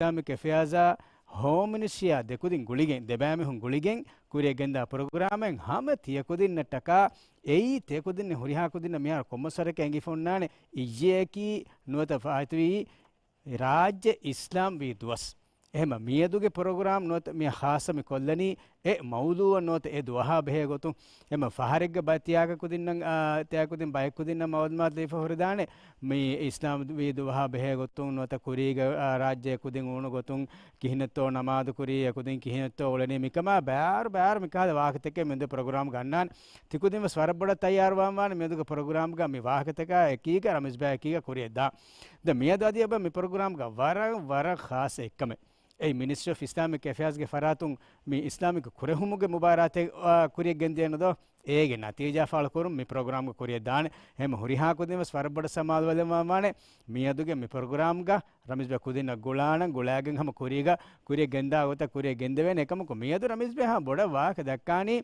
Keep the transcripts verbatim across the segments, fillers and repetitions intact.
އިސްލާމިކް އެފެއާޒާ ހޯމް މިނިސްޓްރީއާ ދެކުދިން ގުޅިގެން، ދެބައިމީހުން ގުޅިގެން ކުރިއަށް ގެންދާ ޕްރޮގްރާމެއް ހަމަ ތިޔަކުދިންނަށްޓަކާ އެއީ، ތިޔަކުދިންނަށް ހުރިހާ ކުދިންނަށް މިހާރު ކޮންމެސް ވަރަކަށް އެނގިފަ ހުންނާނެ، އިއްޔެއަކީ ނުވަތަ ފާއިތުވީ ރާއްޖެ އިސްލާމް ވީ ދުވަސް. އެހެމަ މިއަދުގެ ޕްރޮގްރާމް ނުވަތަ މި ޚާއްޞަ މި ކޮށްލަނީ އެ މައުޟޫއަށް ނުވަތަ އެ ދުވަހާ ބެހޭ ގޮތުން. އެމަ ފަހަރެއްގަ ބައެއް ތިޔާކުދިންނަށް، އާ، ތިޔާކުދިން ބައެއްކުދިންނަށް މައުލޫމާތު ލިބިފަ ހުރެދާނެ. މި އިސްލާމް ވީ ދުވަހާ ބެހޭ ގޮތުން ނުވަތަ ކުރީގަ، އާ، ރާއްޖެ ކުދިން އުޅުނު ގޮތުން ކިހިނެއްތޯ ނަމާދު ކުރީ، އެކުދިން ކިހިނެއްތޯ އުޅެނީ، މިކަމާ ބާރު ބާރު މިކަހަލަ ވާހަކަތަކެއް މިއަދު ޕްރޮގްރާމްގަ އަންނާނެ. ތިކުދިން ވެސް ވަރަށް ބޮޑަށް ތައްޔާރުވާން ވާނެ މިއަދުގެ ޕްރޮގްރާމްގަ މި ވާހަކަތަކާ އެކީގަ ރަމީޒް ބަޔާ އެކީގަ ކުރިއަށް ދާ. ދެން މިއަދު އަދި އެބަ މި ޕްރޮގްރާމްގަ ވަރަށް، ވަރަށް ޚާއްޞަ އެއްކަމެއް. އެއީ މިނިސްޓްރީ އޮފް އިސްލާމިކް އެފެއާޒްގެ ފަރާތުން މި އިސްލާމިކް ކުރެހުމުގެ މުބާރާތެއް، އާ، ކުރިއަށް ގެންދިޔަނުދޯ؟ އޭގެ ނަތީޖާ ފާޅުކުރުން މި ޕްރޮގްރާމްގަ ކުރިއަށް ދާނެ. ހަމަ ހުރިހާ ކުދިން ވެސް ވަރަށް ބޮޑަށް ސަމާލުވެލަންވާން ވާނެ. މިއަދުގެ މި ޕްރޮގްރާމްގަ ރަމީޒް ބަޔާ ކުދިންނަށް ގުޅާނަން، ގުޅާގެން ހަމަ ކުރީގަ، ކުރިއަށް ގެންދާ ގޮތަށް ކުރިއަށް ގެންދެވޭނެ. އެކަމަކު މިއަދު ރަމީޒް ބަޔާ ބޮޑަށް ވާހަކަ ދައްކާނީ،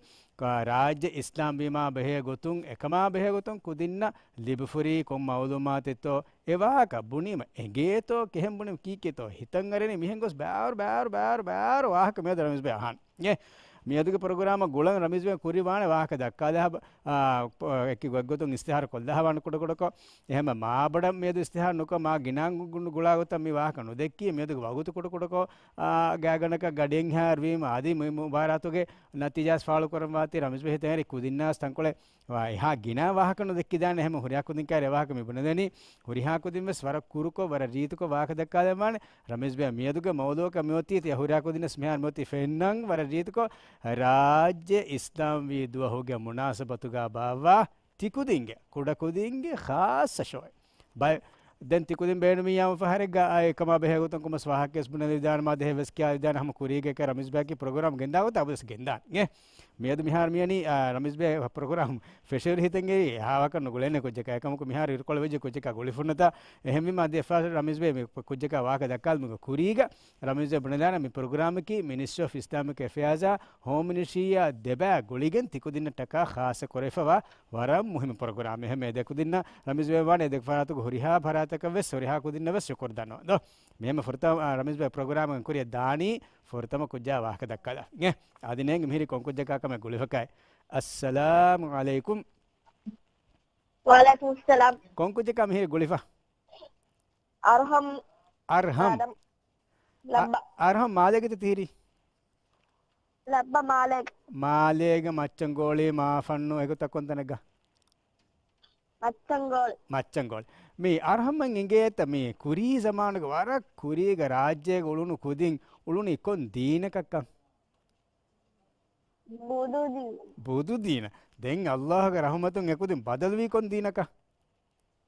ކާ-، ރާއްޖެ އިސްލާމް ވީމާ ބެހޭ ގޮތުން، އެކަމާ ބެހޭ ގޮތުން ކުދިންނަށް ލިބިފަ ހުރީ ކޮން މައުލޫމާތެއްތޯ؟ އެ ވާހަކަ ބުނީމަ އެނގޭތޯ؟ ކިހެން ބުނީމަ ކީކޭތޯ؟ ހިތަށް އަރެނީ މިހެން ގޮސް ބާރު، ބާރު، ބާރު، ބާރު ވާހަކަ މިއަދު ރަމީޒް ބަޔާ އަހާނެ. އޭ، މިއަދުގެ ޕްރޮގްރާމަށް ގުޅަން ރަމީޒް ބަޔާ ކުރި ވާނެ ވާހަކަ ދައްކާލާ، އާ، އެކި ގޮތްގޮތުން އިސްތިހާރު ކޮށްލާ ވާނެ ކުޑަކުޑަކޮށް. އެހެމަ މާބޮޑަށް މިއަދު އިސްތިހާރު ނުކޮށް، މާ ގިނަ ގު-، ގު-، ގުޅާ ގޮތަށް މި ވާހަކަ ނުދެއްކީ. މިއަދުގެ ވަގުތު ކުޑަކުޑަކޮށް، އާ، ގާތްގަނޑަކަށް ގަޑިއެއްހާ އަރުވީމަ އަދި މި މުބާރާތުގެ ނަތީޖާ ފާޅުކުރަން ވާތީ ރަމީޒް ބަޔާ ހިތަށް އަރި ކުދިންނާސް ތަންކޮޅެއް ވާ އެހާ ގިނަ ވާހަކަ ނުދެއްކިދާނެ. ހަމަ ހުރިހާ ކުދިން ކާރި ވާހަކަ މި ބުނެދެނީ. ހުރިހާ ކުދިން ވެސް ވަރަށް ކުރުކޮށް، ވަރަށް ރީތިކޮށް ވާހަކަ ދައްކާލަން ވާނެ. ރަމީޒް ބަޔާ މިއަދުގެ މައުޟޫއަކަށް މިއޮތީ ތިޔަ ހުރިހާ ކުދިންނަސް މިހާރު މިއޮތީ ފެންނަން ވަރަށް ރީތިކޮށް، ރާއްޖެ އިސްލާމްވީ ދުވަހުގެ މުނާސަބަތުގަ ބާއްވާ ތިކުދިންގެ، ކުޑަކުދިންގެ ޚާއްޞަ ޝޯއެއް. ބައެއް ދެން ތިކުދިން ބޭނުމިއްޔާމު ފަހަރެއްގަ އާ އެކަމާ ބެހޭ ގޮތުން ކޮންމެސް ވާހަކައެއް ވެސް ބުނެލިދާނެ، މާ ދެހެއް ވެސް ކިޔާލިދާނެ. ހަމަ ކުރީގެ އެކަ ރަމީޒް ބަޔާ ކި ޕްރޮގްރާމް ގެންދާ ގޮތަށް އަބަދުވެސް ގެންދާނެ. އޭ، މިއަދު މިހާރު މިޔަނީ، އާ، ރަމީޒް ބަޔާ ޕްރޮގްރާމް ފެށިއިރު ހިތަށް އެރީ އެހާ ވާހަކަ ނުގުޅޭނެ ކުއްޖަކާ. އެކަމަކު މިހާރު އިރުކޮޅު ވެއްޖެ ކުއްޖަކާ ގުޅިފަ ހުންނަތާ. އެހެންވީމަ އަދި އެއްފަހަރު ރަމީޒް ބަޔާ މި ކުއްޖަކާ ވާހަކަ ދައްކާލުމުގެ ކުރީގަ ރަމީޒް ބަޔާ ބުނެލާނެ މި ޕްރޮގްރާމަކީ މިނިސްޓްރީ އޮފް އިސްލާމިކް އެފެއާޒާ ހޯމް މިނިސްޓްރީއާ ދެބައި ގުޅިގެން ތިކުދިންނަށްޓަކާ ޚާއްޞަ ކުރެވިފަވާ ވަރަށް މުހިއްމު ޕްރޮގްރާމެއް. އެހެން ދެކުދިންނަށް ރަމީޒް ބަޔާ ވާނެ ދެ ފަރާތުގެ ހުރިހާ ފަރާތަކަށް ވެސް ހުރިހާ ކުދިންނަށް ވެސް ޝުކުރު ދަންނަވަން. ދޯ، މިހެން ފުރަތަމަ، އާ، ރަމީޒް ބަޔާ ޕްރޮގްރާމަށް ކުރިއަށް ދާނީ ފުރަތަމަ ކުއްޖާ ވާހަކަ ދައްކާލާ. އޭ، އަދި ނޭނގި މިހިރީ ކޮން ކުއްޖަކާ ކަމެއް ގުޅިފަކައި. އައްސަލާމު ޢަލައިކުމް. ވަޢަލައިކުމުއްސަލާމް. ކޮން ކުއްޖަކާ މިހިރީ ގުޅިފަ؟ އަރްހަމް. އަރްހަމް. އާދަމް. ލައްބަ. އަ-، އަރްހަމް މާލޭގަތަ ތިހިރީ؟ ލައްބަ މާލޭގަ. މާލޭގަ މައްޗަންގޯޅި މާފަންނު އެގޮތަށް ކޮންތަނެއްގަ؟ މައްޗަންގޯޅި. މައްޗަންގޯޅި. މި އަރްހަމްއަށް އިނގޭތަ މި ކުރީ ޒަމާނުގެ ވަރަށް ކުރީގަ ރާއްޖޭގަ އުޅުނު ކުދިން އުޅުނީ ކޮން ދީނަކަށްކަން؟ ބުދު ދީނަށް. ބުދު ދީނަށް. ދެން އައްލާހުގެ ރަޙުމަތުން އެކުދިން ބަދަލުވީ ކޮން ދީނަކަށް؟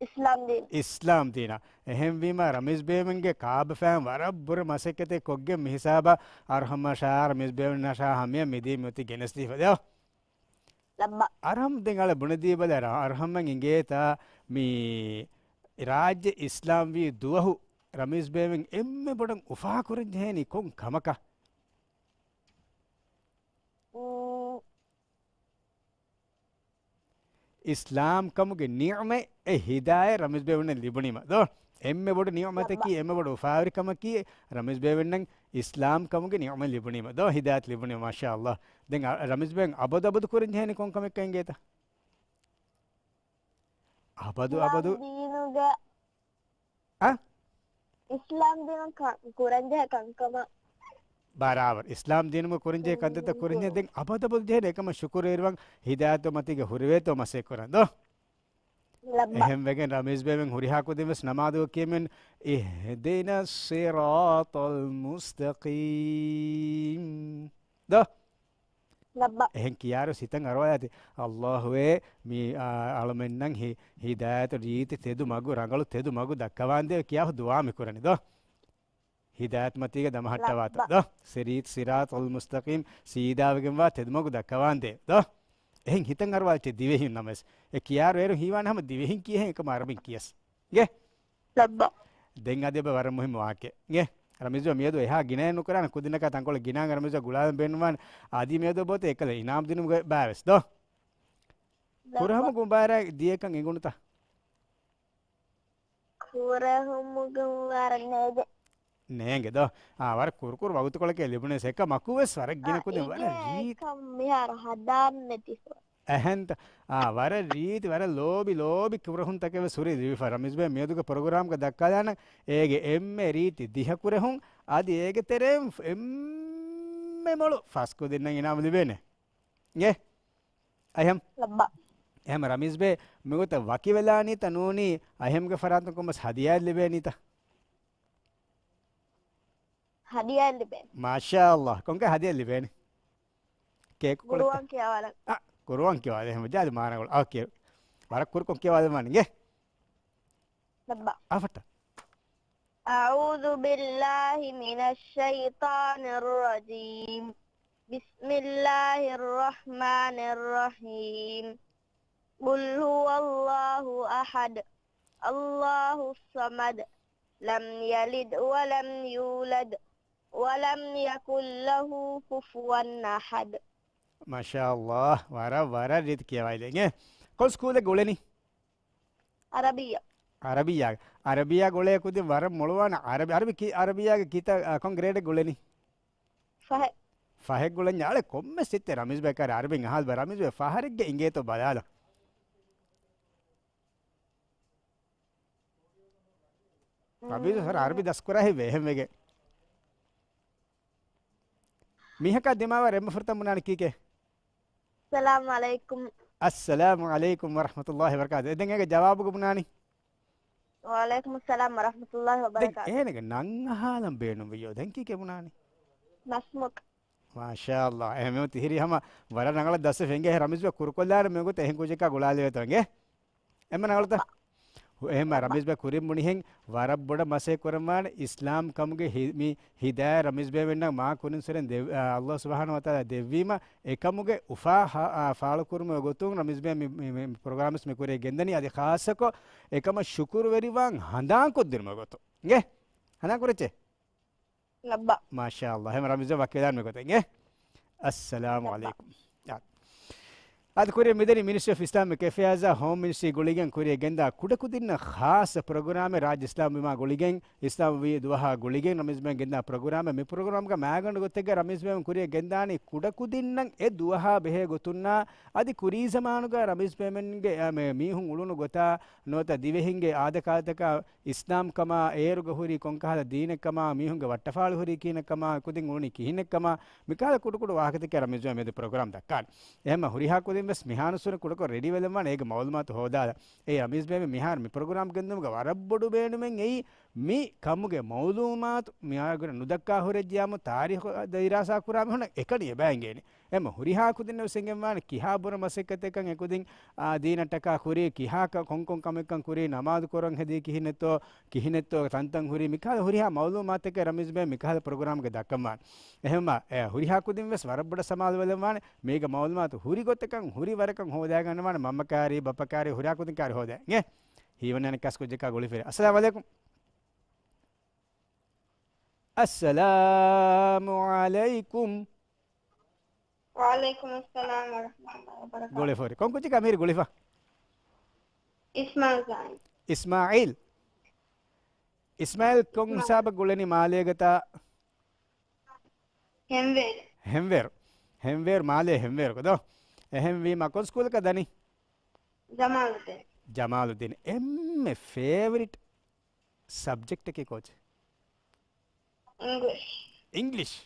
އިސްލާމް ދީން. އިސްލާމް ދީނަށް. އެހެންވީމަ، ރަމީޒް ބޭވެންގެ ކާބަފައިން ވަރަށް ބުރަ މަސައްކަތެއް ކޮށްގެން މި ހިސާބަށް އަރްހަމަށާ ރަމީޒް ބޭވެންނަށާ ހަމަޔަށް މިދީ މިއޮތީ ގެނެސްދީފަ ދޯ. ލައްބަ. އަރްހަމް ދެން އަޅެ ބުނެދީބަލަ، އަރްހަމަށް އިނގޭތަ މި ރާއްޖެ އިސްލާމްވީ ދުވަހު ރަމީޒް ބޭވެން އެންމެ ބޮޑަށް އުފާކުރަން ޖެހޭނީ ކޮން ކަމަކަށް؟ އުން. އިސްލާމް ކަމުގެ ނިޢުމަތް އެ ހިދާޔަތް ރަމީޒް ބޭވެންނަށް ލިބުނީމަ ދޯ. އެންމެ ބޮޑު ނިޢުމަތަކީ، އެންމެ ބޮޑު އުފާވެރިކަމަކީ ރަމީޒް ބޭވެންނަށް އިސްލާމް ކަމުގެ ނިޢުމަތް ލިބުނީމަ ދޯ. ހިދާޔަތް ލިބުނީމަ، މާޝާﷲ. ދެން އަ-، ރަމީޒް ބޭވެން އަބަދު އަބަދު ކުރަން ޖެހޭނީ ކޮން ކަމެއްކަން އިނގޭތަ؟ އަބަދު އަބަދު. އިސްލާމް ދީނުގެ އަ؟ އިސްލާމް ދީނުން ކަ-، ކުރަންޖެހޭ ކަންކަމަށް. ބަރާބަރު. އިސްލާމް ދީނުގެ ކުރަންޖެހޭ ކަންތައްތައް ކުރަންޖެހޭ. ދެން އަބަދު އަބަދު ޖެހޭނެ އެކަމަށް ޝުކުރުވެރިވަން ހިދާޔަތު މަތީގަ ހުރެވޭތޯ މަސައްކަތް ކުރަން ދޯ. ލައްބަ. އެހެންވެގެން ރަމީޒް ބޭވެން ހުރިހާ ކުދިން ވެސް ނަމާދުގަ ކިޔަމިން، اهدنا الصراط المستقيم. ދޯ؟ ލައްބަ. އެހެން ކިޔާރު ހިތަށް އަރުވާލާތި. އައްލާހުއޭ މި، އާ، އަޅަމެންނަށް ހި-، ހިދާޔަތު ރީތި ތެދު މަގު، ރަނގަޅު ތެދު މަގު ދައްކަވާނދޭ ކިޔާފަ ދުޢާ މި ކުރަނީ ދޯ. ހިދާޔަތު މަތީގަ ދަމަހައްޓަވާތަ. ލައްބަ. ދޯ؟ ސިރީތު ސިރާތު އަލް މުސްތަޤީމް ސީދާވެގެންވާ ތެދު މަގު ދައްކަވާނދޭ ދޯ. އެހެން ހިތަށް އަރުވާލާތި ދިވެހިން ނަމަވެސް. އެ ކިޔާރު އޭރު ހީވާނެ ހަމަ ދިވެހިން ކިޔޭ ހެން އެކަމަ އަރަބިން ކިޔަސް. ގެ؟ ލައްބަ. ދެން އަދި އެބަ ވަރަށް މުހިއްމު ވާހަކައެއް. ގެ؟ ރަމީޒް މިއަދު އެހާ ގިނައެއް ނުކުރާނެ ކުދިންނަކާ ތަންކޮޅެއް ގިނާ ރަމީޒް ގުޅާލަން ބޭނުންވާނެ. އަދި މިއަދު ބޯތެ އެކަލަ އިނާމް ދިނުމުގެ ބާވެސް ދޯ. ލައްބަ. ކުރެހުމުގެ މުބާރާތް ދިޔަކަން އެނގުނުތަ؟ ކުރެހުމުގެ މުބާރާތް ނޭދެ. ނޭނގެ ދޯ. އާ، ވަރަށް ކުރުކުރު ވަގުތުކޮޅެކޭ ލިބުނީސް. އެކަމަކުވެސް ވަރަށް ގިނަ އާ، ކުދިން ވަރަށް އިނގޭ ރީތި. އެކަން މިހާރު ހަދާން ނެތިފަ. އެހެންތަ؟ އާ، ވަރަށް ރީތި، ވަރަށް ލޯބި، ލޯބި ކުރެހުންތަކެއް ވެސް ހުރީ ލިބިފަ. ރަމީޒް ބޭ މިއަދުގެ ޕްރޮގްރާމްގަ ދައްކާލާނަން އޭގެ އެންމެ ރީތި ދިހަ ކުރެހުން، އަދި އޭގެ ތެރެއިން އެންމެ މޮޅު ފަސް ކުދިންނަށް އިނާމު ލިބޭނެ. އޭ؟ އައިހަމް؟ ލައްބަ. އެހެމަ ރަމީޒް ބޭ، މިގޮތަށް ވަކިވެލާނީތަ ނޫނީ، އައިހަމްގެ ފަރާތުން ކޮންމެސް ހަދިޔާއެއް ލިބޭނީތަ؟ ހަދިޔާއެއް ލިބޭނެ. މާޝާ ﷲ. ކޮންކަހަލަ ހަދިޔާއެއް ލިބޭނެ؟ ކޭކު ކޮޅެއްތަ؟ ގުރުއާން ކިޔަވާލަން. އާ، ގުރުއާން ކިޔަވާލަން. އެހެމަ ޖާލި މާނަގޮޅު. އޯކޭ. ވަރަށް ކުރުކޮށް ކިޔަވާލަން ވާނެ. އޭ؟ ލައްބަ. އާ، ފައްޓާ. أعوذ بالله من الشيطان الرجيم. بسم الله الرحمن الرحيم. قل هو الله أحد. الله الصمد. لم يلد ولم يولد. ولم يكن له كفوا أحد. މާޝާ ﷲ. ވަރަށް، ވަރަށް ރީތި ކިޔަވައިލެއް. އޭ، ކޮން ސްކޫލެއްގަ އުޅެނީ؟ އަރަބިއްޔާ. އަރަބިއްޔާ. އަރަބިއްޔާގަ އުޅޭ ކުދިން ވަރަށް މޮޅުވާނެ. އަރަބި، އަރަބި ކި-، އަރަބިއްޔާގެ ކިތައް، އަ، ކޮން ގްރޭޑެއްގަ އުޅެނީ؟ ފަހެއް. ފަހެއްގަ އުޅެންޏާ އަޅެ ކޮންމެސް ސިއްތެ ރަމީޒް ބޭކާރި އަރަބިން އަހާލިބަ ރަމީޒް ބޭ ފަހަރެއްގަ އިނގޭތޯ ބަލާލަ. ރަމީޒް ހަރ އަރަބި ދަސްކުރާ ހެއްވެ އެހެންވެގެން. މީހަކާ ދިމާވާ ރެއްމަ ފުރަތަމަ ބުނާނެ ކީކޭ؟ އައްސަލާމު ޢަލައިކުމް. އައްސަލާމު ޢަލައިކުމް ވަރަޙްމަތުﷲ ވަބަރަކާތު. އެ ދެން އޭގެ ޖަވާބުގަ ބުނާނީ؟ ވަޢަލައިކުމުއްސަލާމް ވަރަޙްމަތުﷲ ދެން ވަބަރަކާތު. އޭނަގެ ނަން އަހާލަން ބޭނުންވިއްޔޯ. ދެން ކީކޭ ބުނާނީ؟ ނަސްމުކް. މާޝާﷲ. އެހެންވީމަ ތިހިރީ ހަމަ ވަރަށް ރަނގަޅަށް ދަސްވެފަ އިނގޭ. އެހެން ރަމީޒް ބޭ ކުރުކޮށްލާނެ މިވަގުތު އެހެން ކުއްޖަކާ ގުޅާލެވޭތޯ އިނގޭ. އެންމެ ރަނގަޅުތަ؟ އެހެންމަ ރަމީޒް ބޭ ކުރިން ބުނިހެން ވަރަށް ބޮޑަށް މަސައްކަތް ކުރަންވާނެ އިސްލާމް ކަމުގެ ހި-، މި ހިދާޔަތް ރަމީޒް ބޭ ވެންނަށް މާ ކުރިން ސުރެން ދެ-، އާ، ﷲ ސުބްޙާނަހޫ ވަތަޢާލާ ދެއްވީމަ އެކަމުގެ އުފާ ހަ-، އާ، ފާޅުކުރުމުގެ ގޮތުން ރަމީޒް ބޭ މި، މި، މި، މި ޕްރޮގްރާމް ވެސް މި ކުރިޔަށް ގެންދަނީ. އަދި ޚާއްޞަކޮށް އެކަމަށް ޝުކުރުވެރިވާން ހަނދާންކޮށްދިނުމުގެ ގޮތުން. އިނގޭ؟ ހަނދާން ކުރެއްޗޭ؟ ލައްބަ. މާޝާ ﷲ. އެހެން ރަމީޒް ބޭ ވަކިވެލާން މި ގޮތަށް. އިނގޭ؟ އައްސަލާމު ޢަލައިކުމް. އާ. އަދި ކުރިޔަށް މިދަނީ މިނިސްޓްރީ އޮފް އިސްލާމިކް އެފެއާޒާ ހޯމް މިނިސްޓްރީ ގުޅިގެން ކުރިޔަށް ގެންދާ ކުޑަކުދިންނަށް ޚާއްޞަ ޕްރޮގްރާމެއް ރާއްޖެ އިސްލާމްވީމާ ގުޅިގެން، އިސްލާމްވީ ދުވަހާ ގުޅިގެން ރަމީޒް ބޭ ގެންދާ ޕްރޮގްރާމެއް. މި ޕްރޮގްރާމްގަ މައިގަނޑު ގޮތެއްގަ ރަމީޒް ބޭ ކުރިޔަށް ގެންދާނީ ކުޑަކުދިންނަށް އެ ދުވަހާ ބެހޭ ގޮތުންނާ އަދި ކުރީ ޒަމާނުގަ ރަމީޒް ބޭ މެންގެ، އާ، މި މީހުން އުޅުނު ގޮތާ ނުވަތަ ދިވެހިންގެ އާދަކާދަކާ އިސްލާމްކަމާ، އޭރުގަ ހުރީ ކޮންކަހަލަ ދީނެއްކަމާ، މީހުންގެ ވައްޓަފާޅި ހުރީ ކިހިނެއްކަމާ، ކުދިން އުޅުނީ ކިހިނެއްކަމާ، މިކަހަލަ ކުޑަކުޑަ ވާހަކަތަކެއް ރަމީޒް ބޭ މިއަދު ޕްރޮގްރާމް ދައްކާނެ. އެހެންމަ ހުރިހާ ކުދިން ވެސް މިހާ ނުސުރެ ކުޑަކޮށް ރެޑީ ވެލަންވާނެ އޭގެ މައުލޫމާތު ހޯދާލަ. އޭ ރަމީޒް ބޭ މިހާރު މި ޕްރޮގްރާމް ގެންދުމުގަ ވަރަށް ބޮޑު ބޭނުމެއް އެއީ މި ކަމުގެ މައުލޫމާތު މިހާރު ނުދައްކާ ހުރެއްޖެޔާމު ތާރީޚު ދިރާސާ ކުރާ މީހުންނަށް އެކަނި އެބައިނގޭނެ. އެމަ ހުރިހާ ކުދިންނަށް ވެސް އެނގެންވާނެ ކިހާ ބުރަ މަސައްކަތެއްކަން އެކުދިން، އާ، ދީނަށްޓަކާ ކުރީ، ކިހާ ކަ-، ކޮންކޮން ކަމެއްކަން ކުރީ، ނަމާދު ކުރަން ހެދީ ކިހިނެއްތޯ، ކިހިނެއްތޯ ތަންތަން ހުރީ، މިކަހަލަ ހުރިހާ މައުލޫމާތެކޭ ރަމީޒް ބޭ މިކަހަލަ ޕްރޮގްރާމްގަ ދައްކަންވާނެ. އެހެންމަ، އެ، ހުރިހާ ކުދިން ވެސް ވަރަށް ބޮޑަށް ސަމާލު ވެލަންވާނެ. މީގަ މައުލޫމާތު ހުރި ގޮތަކަށް ހުރި ވަރަކަށް ހޯދާގަންނަވާނެ. މަންމަ ކާރި، ބައްޕަ ކާރި، ހުރިހާ ކުދިން ކާރި ހޯދާ. އިނގޭ؟ ހީވަނީ އަނެއްކާސް ކުއްޖަކާ ގުޅިފިރި. އައްސަލާމު ޢަލައިކުމް. އައްސަލާމު ޢަލައިކުމް. ވަޢަލައިކުމުއްސަލާމް ވަރަޙްމަތުﷲ ވަބަރަކާތުހު. ގުޅިފަ ހުރި. ކޮން ކުއްޖަކާ މިހިރީ ގުޅިފަ؟ އިސްމާޢީލް ޒާހިދު. އިސްމާޢީލް. އިސްމާޢީލް ކޮން އިސްމާޢީލް. ހިސާބަށް ގުޅެނީ މާލޭގަތާ؟ ހެންވޭރު. ހެންވޭރު. ހެންވޭރު މާލޭ ހެންވޭރު ކޮދޯ؟ އެހެންވީމަ ކޮން ސްކޫލަކަށް ދަނީ؟ ޖަމާލުއްދީން. ޖަމާލުއްދީން. އެންމެ ފޭވަރިޓް ސަބްޖެކްޓަކީ ކޯޗެއް؟ އިންގްލިޝް. އިންގްލިޝް.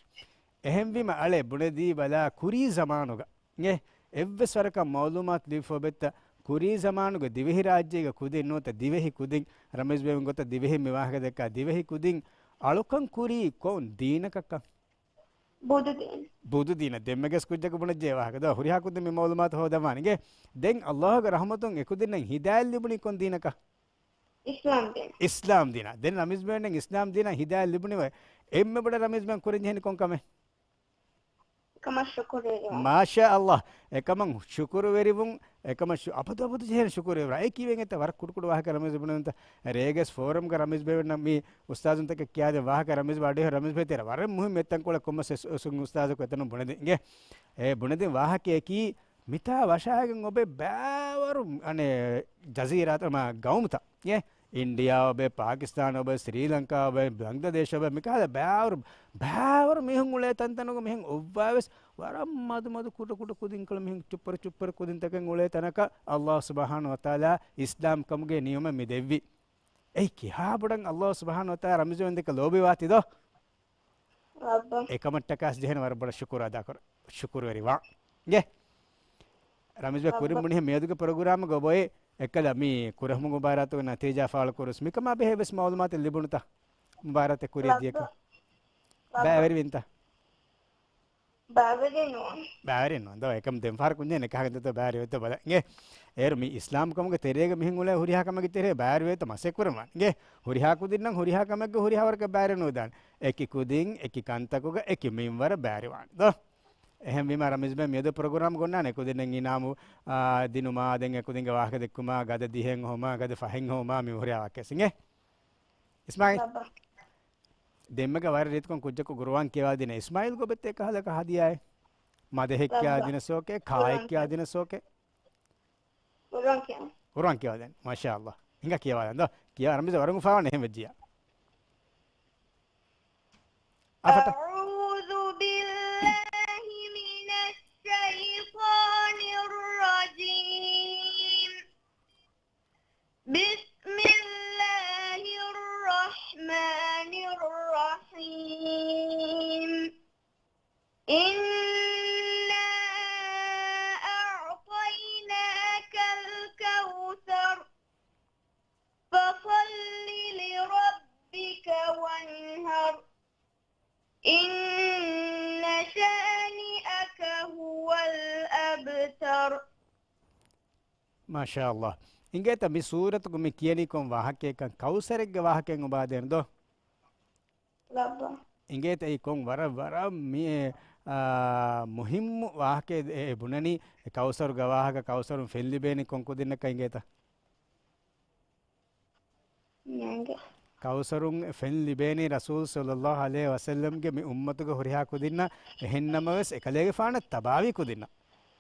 އެހެންވީމަ އަޅެ ބުނެދީބަލާ ކުރީ ޒަމާނުގަ އެ އެއްވެސް ވަރަކަށް މައުލޫމާތު ލިބިފަ އޮބެއްތަ؟ ކުރީ ޒަމާނުގަ ދިވެހިރާއްޖޭގަ ކުދިން ނުވަތަ ދިވެހި ކުދިން ރަމީޒް ބޭ ގޮތަށް ދިވެހިން މި ވާހަކަ ދައްކާ ދިވެހި ކުދިން އަޅުކަން ކުރީ ކޮން ދީނަކަށްކަން؟ ބުދުދީން. ބުދުދީނަށް. ދެންމެގެސް ކުއްޖަކު ބުނެއްޖެ ވާހަކަ. ދޯ ހުރިހާ ކުދިން މި މައުލޫމާތު ހޯދަންވާނެ. އިނގޭ؟ ދެން ﷲ ގެ ރަޙްމަތުން އެކުދިންނަށް ހިދާޔަތް ލިބުނީ ކޮން ދީނަކަށް؟ އިސްލާމް ދީން. އިސްލާމް ދީނަށް. ދެން ރަމީޒް ބޭން އިސްލާމް ދީނަށް ހިދާޔަތް ލިބުނީ އޮތް. އެންމެ ބޮޑަށް ރަމީޒް ބޭން ކުރަން ޖެހެނީ ކޮން ކަމެއް؟ އެކަމަށް ޝުކުރުވެރިވުން. މާޝާ ﷲ. އެކަމަށް ޝުކުރުވެރިވުން، އެކަމަށް ޝު-، އަބަދު އަބަދު ޖެހޭނެ ޝުކުރުވެރިވުން. އެ ކީވެން އެތަ ވަރަށް ކުޑަކުޑަ ވާހަކަ ރަމީޒް ބުނެންތަ؟ ރޭގެސް ފޯރަމްގަ ރަމީޒް ބޭން މި އުސްތާޒުންތަކެއް ކިޔާދެ ވާހަކަ ރަމީޒް ވަޑި ރަމީޒް ބޭ ތެރެ ވަރަށް މުހިންމު އެތަންކޮޅެއް ކޮންމެސް އުސުން އުސްތާޒަކު އެތަނުން ބުނެދިން. އިނގޭ؟ އެ ބުނެދިން ވާހަކަޔަކީ މިތާ ވަށާގެން އޮބެ ބައިވަރު އަނެއް ޖަޒީރާތައް މާ ގައުމުތައް. އޭ އިންޑިއާ އޮބެ، ޕާކިސްތާން އޮބެ، ސްރީލަންކާ އޮބެ، ބަންގްލަދޭޝް އޮބެ، މިކަހަލަ ބައިވަރު، ބައިވަރު މީހުން އުޅޭ ތަންތަނުގަ މިހެން އޮއްވާވެސް، ވަރަށް މަދުމަދު ކުޑަ ކުޑަ ކުދިންކޮޅު މިހެން ޗުއްޕަރު ޗުއްޕަރު ކުދިންތަކެއް އުޅޭ ތަނަކަށް އައްލާހު ސުބްޙާނަހު ވަތަޢާލާ އިސްލާމް ކަމުގެ ނިޢުމަތް މި ދެއްވި. އެއީ ކިހާ ބޮޑަށް އައްލާހު ސުބްޙާނަހު ވަތަޢާލާ ރަމްޒަން ދެކެ ލޯބިވާތީ ދޯ؟ އެކަމަށްޓަކާސް ޖެހޭނެ ވަރަށް ބޮޑަށް ޝުކުރު އަދާކުރަ، ޝުކުރުވެރިވާ. ގެ. ރަމީޒް ބޭ، ކުރިން ބުނިހެން މިއަދުގެ ޕްރޮގްރާމްގަ އޮބޮއި އެއްކަލަ މި ކުރެހުމުގެ މުބާރާތުގެ ނަތީޖާ ފާޅު ކުރުސް މިކަމާ ބެހޭ ވެސް މައުލޫމާތެއް ލިބުނުތަ؟ މުބާރާތެއް ކުރިއަށް ދިޔަކަ؟ ބައިވެރިވިންތަ؟ ބައިވެރި ނޫން. ބައިވެރި ނޫން. ދޯ، އެކަމް ދެން ފަހަރު ކުންޏެއް ނެކާ ހިނދަތޯ ބައިވެރި ވެތޯ ބަލަ. އިނގޭ. އޭރު މި އިސްލާމް ކަމުގެ ތެރޭގަ މިހެން އުޅޭ ހުރިހާ ކަމެއްގެ ތެރޭ ބައިވެރި ވޭތޯ މަސައްކަތް ކުރަމާ. އިނގޭ. ހުރިހާ ކުދިންނަށް ހުރިހާ ކަމެއްގެ ހުރިހާ ވަރަކަށް ބައިވެރި ނުވެދާނެ. އެކި ކުދިން، އެކި ކަންތަކުގަ، އެކި މިންވަރަށް ބައިވެރިވާނެ. ދޯ. އެހެންވީމާ ރަމީޒް ބޭ މިއަދު ޕްރޮގްރާމް ގޮންނާނެ ކުދިންނަށް އިނާމު، އާ، ދިނުމާ، ދެން އެކުދިންގެ ވާހަކަ ދެއްކުމާ، ގަދަ ދިހައެއް ހޮމާ، ގަދަ ފަހެއް ހޮމާ މި ހުރިހާ ވާހަކަ އިނގޭ. އިސްމާއިލް. ބައްބަ. ދެންމެގަ ވަރަށް ރީތިކޮށް ކުއްޖަކު ގުރުއާން ކިޔަވާދިން. އިސްމާއިލް ގޮބެއްތޭ ކަހަލަކަ ހަދިޔާއެއް؟ މަދަހެއް ބައްބަ. ކިޔާދިނަސޯކޭ، ކާއެއް ކިޔާދިނަސޯކޭ؟ ގުރުއާން ކިޔާ. ގުރުއާން ކިޔަވާދެން. މާޝާ ﷲ. ހިނގާ ކިޔަވާދެން ދޯ. ކިޔާ ރަމީޒް ވަރަށް އުފާވާނެ އެހެން ވެއްޖިއްޔާ. އަފަޓަ. أعوذ بالله من الشيطان الرجيم. بسم الله الرحمن الرحيم. إنا أعطيناك الكوثر. فصل لربك وانحر. إن شانئك هو الأبتر. މާޝާﷲ. އިނގޭތަ މި ސޫރަތުގަ މި ކިޔަނީ ކޮން ވާހަކައެއްކަން؟ ކައުސަރެއްގެ ވާހަކައެއް އުބާދޭން ދޯ؟ ލައްބަ. އިނގޭތަ އެއީ ކޮން ވަރަށް، ވަރަށް މި، އާ، މުހިއްމު ވާހަކައެއް އެ، އެ ބުނަނީ. އެ ކައުސަރުގެ ވާހަކަ، ކައުސަރުން ފެން ލިބޭނީ ކޮން ކުދިންނަކަށް އިނގޭތަ؟ ނޭނގެ. ކައުސަރުން ފެން ލިބޭނީ ރަސޫލް ޞައްލައްލާހު ޢަލައިހި ވަސައްލަމްގެ މި އުއްމަތުގެ ހުރިހާ ކުދިންނަށް. އެހެންނަމަވެސް، އެކަލޭގެފާނަށް ތަބާވީ ކުދިންނަށް.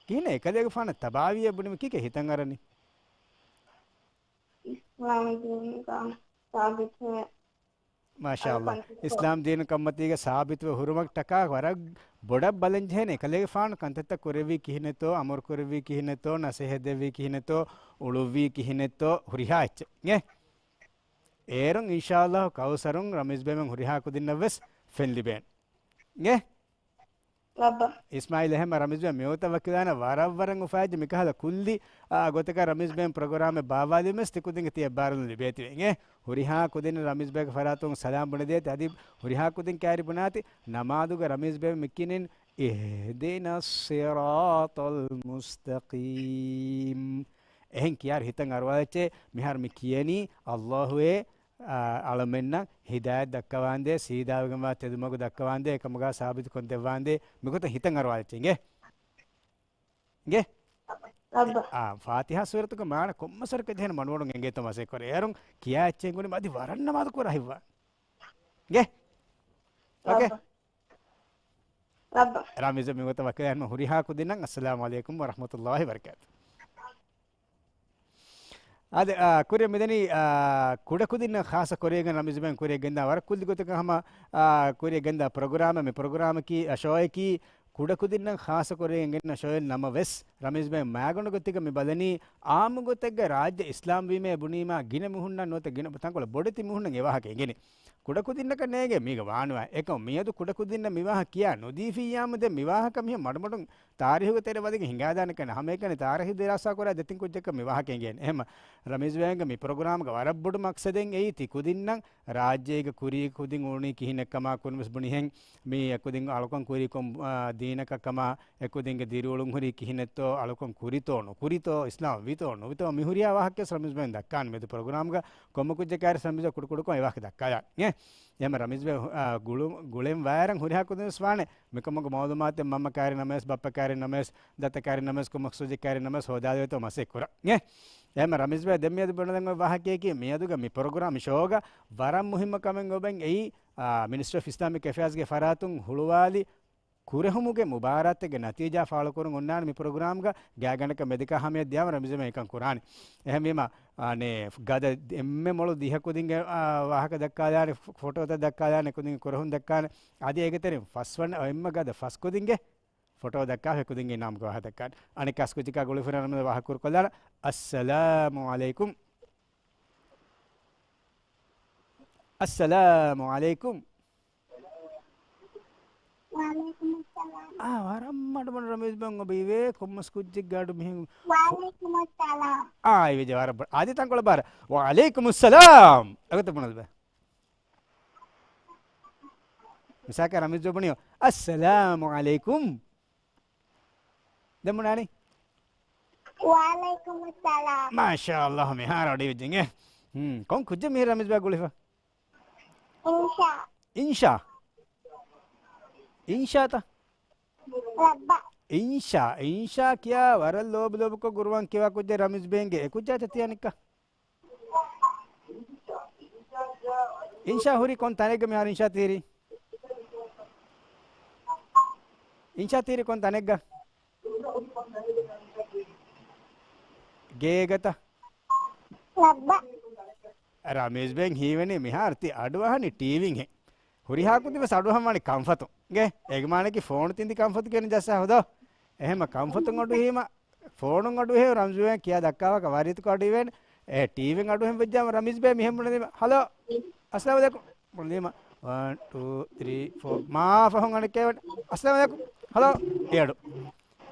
ކިހިނެއް އެކަލޭގެފާނަށް ތަބާވީއޭ ބުނީމަ ކީކޭ ހިތަށް އަރަނީ؟ އިސްލާމް ދީނުގަ ސާބިތުވެ މާޝާﷲ. އަޅުކަން އިސްލާމް ދީނު ކަންމަތީގަ ސާބިތުވެ ހުރުމަށްޓަކާ ވަރަށް ބޮޑަށް ބަލަން ޖެހޭނެ. އެކަލޭގެފާނު ކަންތައްތައް ކުރެއްވީ ކިހިނެއްތޯ، އަމުރު ކުރެއްވީ ކިހިނެއްތޯ، ނަސޭހަތް ދެއްވީ ކިހިނެއްތޯ، އުޅުއްވީ ކިހިނެއްތޯ، ހުރިހާ އެއްޗެއް. އޭރުން އިންޝާﷲ ކައުސަރުން ރަމީޒް ބޭމެން ހުރިހާ ކުދިންނަށްވެސް ފެން ލިބޭނެ. އިނގޭ؟ ލައްބަ. އިސްމާއިލް އެހެންމަ ރަމީޒް ބޭ މިއޮތަށް ވަކިލާނަ ވަރަށް ވަރަށް އުފާވެއްޖެ މިކަހަލަ ކުއްލި، އާ، ގޮތަކަށް ރަމީޒް ބޭން ޕްރޮގްރާމެއް ބާއްވާލީމެސް ތިކުދިންގެ ތިޔަ ބާރުލުން ލިބޭތިވެ. އިނގޭ؟ ހުރިހާ ކުދިން ރަމީޒް ބޭގެ ފަރާތުން ސަލާމް ބުނެދޭތި. އަދި ހުރިހާ ކުދިން ކައިރި ބުނާތި ނަމާދުގަ ރަމީޒް ބޭ މިކިނިން اهدنا الصراط المستقيم. އެހެން ކިޔާރު ހިތަށް އަރުވާލައްޗޭ މިހާރު މި ކިޔަނީ އައްލާހުއޭ، އާ، އަޅަމެންނަށް ހިދާޔަތް ދައްކަވާނދޭ، ސީދާވެގެންވާ ތެދުމަގު ދައްކަވާނދޭ، އެކަމުގަ ސާބިތުކޮށް ދެއްވާނދޭ، މިގޮތަށް ހިތަށް އަރުވާލައްޗޭ. އިނގޭ؟ އިނގޭ؟ އާ، ފާތިހާ ސޫރަތުގެ މާނަ ކޮންމެސް ވަރަކަށް ޖެހޭނެ މަޑުމަޑުން އެނގޭތޯ މަސައްކަތް ކުރޭ. އޭރުން ކިޔާ އެއްޗެއް ގުޅި މަދި ވަރަށް ނަމާދު ކުރާ ހިއްވާ. އިނގޭ؟ އޯކޭ؟ ރަމީޒް މިގޮތަށް ވަކިވެ އަންމަ ހުރިހާ ކުދިންނަށް އައްސަލާމު ޢަލައިކުމް ވަރަޙްމަތުﷲި ވަބަރަކާތު. އާދެ، އާ، ކުރިއަށް މިދަނީ، އާ، ކުޑަކުދިންނަށް ޚާއްޞަ ކުރިއަށް ގެންދާ ރަމީޒް ބޭން ކުރިއަށް ގެންދާ ވަރަށް ކުއްލި ގޮތަކަށް ހަމަ، އާ، ކުރިއަށް ގެންދާ ޕްރޮގްރާމެއް. މި ޕްރޮގްރާމަކީ، އަ، ޝޯއަކީ ކުޑަކުދިންނަށް ޚާއްޞަ ކުރިއަށް ގެންދާ ޝޯއެއް ނަމަވެސް، ރަމީޒް ބޭން މާގަނޑު ގޮތެއްގަ މި ބަލަނީ އާއްމު ގޮތެއްގަ ރާއްޖެ އިސްލާމް ވީމޭ ބުނީމާ ގިނަ މީހުންނަށް ނުވަތަ ގިނަ ތަންކޮޅެއް ބޮޑެތި މީހުންނަށް އެ ވާހަކަ އެނގެނީ. ކުޑަކުދިންނަކަށް ނޭނގޭ މީގަ ވާނުވާ. އެކަމު މިއަދު ކުޑަކުދިންނަށް މި ވާހަކަ ކިޔާ ނުދީފިއްޔާމު ދެން މި ވާހަކަ މިހެން މަޑުމަޑުން ތާރީހުގެ ތެރެ ވަދެގެން ހިނގާދާނެކަން ހަމައެކަނި ތާރީހު ދިރާސާ ކުރާ ދެތިން ކުއްޖަކަށް މި ވާހަކަ އެނގޭނެ. އެހެންމަ ރަމީޒް ބޭގެ މި ޕްރޮގްރާމްގެ ވަރަށް ބޮޑު މަޤްޞަދެއް އެއީ ތި ކުދިންނަށް ރާއްޖޭގެ ކުރީ ކުދިން އުޅުނީ ކިހިނެއްކަމާ ކުރިންވެސް ބުނިހެން މި އެކުދިން އަޅުކަން ކުރީ ކޮން، އާ، ދީނަކަށް ކަމާ، އެކުދިންގެ ދިރިއުޅުން ހުރީ ކިހިނެއްތޯ، އަޅުކަން ކުރިތޯ ނުކުރިތޯ، އިސްލާމް ވިތޯ ނުވިތޯ، މި ހުރިހާ ވާހަކަ ވެސް ރަމީޒް ބޭން ދައްކާނެ މިއަދު ޕްރޮގްރާމްގަ. ކޮންމެ ކުއްޖަކާރި ރަމީޒް ބޭ ކުޑަކުޑަކޮށް އެ ވާހަކަ ދައްކާލާ. އެ، އެހެންމަ ރަމީޒް ބޭ، އާ، ގުޅު-، ގުޅެން ވާއިރަށް ހުރިހާ ކުދިން ވެސް ވާނެ. މިކަމުގެ މައުލޫމާތެއް މަންމަ ކާރި ނަމަވެސް، ބައްޕަ ކާރި ނަމަވެސް، ދަތަ ކާރި ނަމަވެސް، ކޮންމެ ކުއްޖެއް ކާރި ނަމަވެސް ހޯދާލެވޭތޯ މަސައްކަތް ކުރާ. އެ، އެހެންމަ ރަމީޒް ބޭ ދެން މިއަދު ބުނެލަން އޮތް ވާހަކަޔަކީ މިއަދުގެ މި ޕްރޮގްރާމް ޝޯގަ ވަރަށް މުހިއްމު ކަމެއް އޮބެން އެއީ، އާ، މިނިސްޓްރީ އޮފް އިސްލާމިކް އެފެއާޒްގެ ފަރާތުން ހުޅުވާލި ކުރެހުމުގެ މުބާރާތެއްގެ ނަތީޖާ ފާޅުކުރަން އޮންނާނެ މި ޕްރޮގްރާމްގަ. ގާތްގަނޑަކަށް މެދިކާ ހަމަޔަށް ދިޔާމަ ރަމީޒް ބެ އެކަން ކުރާނެ. އެހެންވީމަ، އާނެ، ގަދަ އެންމެ މޮޅު ދިހަ ކުދިންގެ، އާ، ވާހަކަ ދައްކާލާނެ، ފޮ-، ފޮޓޯތައް ދައްކާލާނެ، ކުދިންގެ ކުރެހުން ދައްކާނެ. އަދި އޭގެ ތެރެއިން ފަސްވަނަ އެންމެ ގަދަ ފަސް ކުދިންގެ ފޮޓޯ ދައްކާ އެ ކުދިންގެ ނާމުގެ ވާހަކަ ދައްކާނެ. އަނެއްކާސް ކުއްޖަކާ ގުޅިފަ ރަމީޒް ވާހަކަ ކުރުކޮށްލާނަ. އައްސަލާމު ޢަލައިކުމް. އައްސަލާމު ޢަލައިކުމް. ވަޢަލައިކުމުއްސަލާމް. އާ، ވަރަށް މަޑުމަޑު ރަމީޒް ބެ އޮބި އިވޭ ކޮންމެސް ކުއްޖެއްގެ އަޑު މިހެން. ވަޢަލައިކުމުއްސަލާމް. އާ، އިވޭ ވަރަށް ބޮޑަށް. އަދި ތަންކޮޅެއް ބާރަށް. ވަޢަލައިކުމުއްސަލާމް. އަގަތަ ބުނަލް ބެ. މިސާކަށް ރަމީޒް ބުނިޔޯ. އައްސަލާމު ޢަލައިކުމް. ދެން ބުނާނީ؟ ވަޢަލައިކުމުއްސަލާމް. މާޝާﷲ، މިހާރު އަޑި ވެއްޖެނގެ. ހުން، ކޮން ކުއްޖެއް މިހިރަ ރަމީޒް ބާ ގުޅިފަ؟ އިންޝާ. އިންޝާ؟ އިންޝާތަ؟ ރައްބަ. އިންޝާ، އިންޝާ ކިޔާ ވަރަށް ލޯބި ލޯބިކޮށް ގުރުއާން ކިޔަވާ ކުއްޖެއް ރަމީޒް ބޭންގެ. އެ ކުއްޖާތަ ތިޔަ ނިއްކާ؟ އިންޝާ ހުރީ ކޮން ތަނެއްގަ މިހާރު އިންޝާ ތިހިރީ؟ އިންޝާ ތިހިރީ ކޮން ތަނެއްގަ؟ ގޭގަތަ؟ ރައްބަ. ރަމީޒް ބޭން ހީވަނީ މިހާރު ތި އަޑުއަހަނީ ޓީވީންހެން. ހުރިހާ ކުދިން ވެސް އަޑުއަހަން ވާނީ ކަންފަތުން. ގޭ؟ އޭގެ މާނައަކީ ފޯނު ތިންދި ކަންފަތު ކިޔަނީ ޖައްސާ ހުދޯ. އެހެމަ ކަންފަތުން އަޑު ހީމަ ފޯނުން އަޑު ހޭ ރަމްޒުވެ ކިޔާ ދައްކާވާކަށް ވާރީތުކޮށް އަޑު އިވޭނެ. އެ، ޓީވީން އަޑު ހެން ވެއްޖާމަ ރަމީޒް ބޭ މިހެން ބުނެދީމަ. ހަލޯ. އައްސަލާމު ޢަލައިކުމް. ބުނެދީމަ. ވަން، ޓޫ، ތްރީ، ފޯ. މާ ފަހުން އަނެއްކޭ ވެ-، އައްސަލާމު ޢަލައިކުމް. ހަލޯ. އެ އަޑު.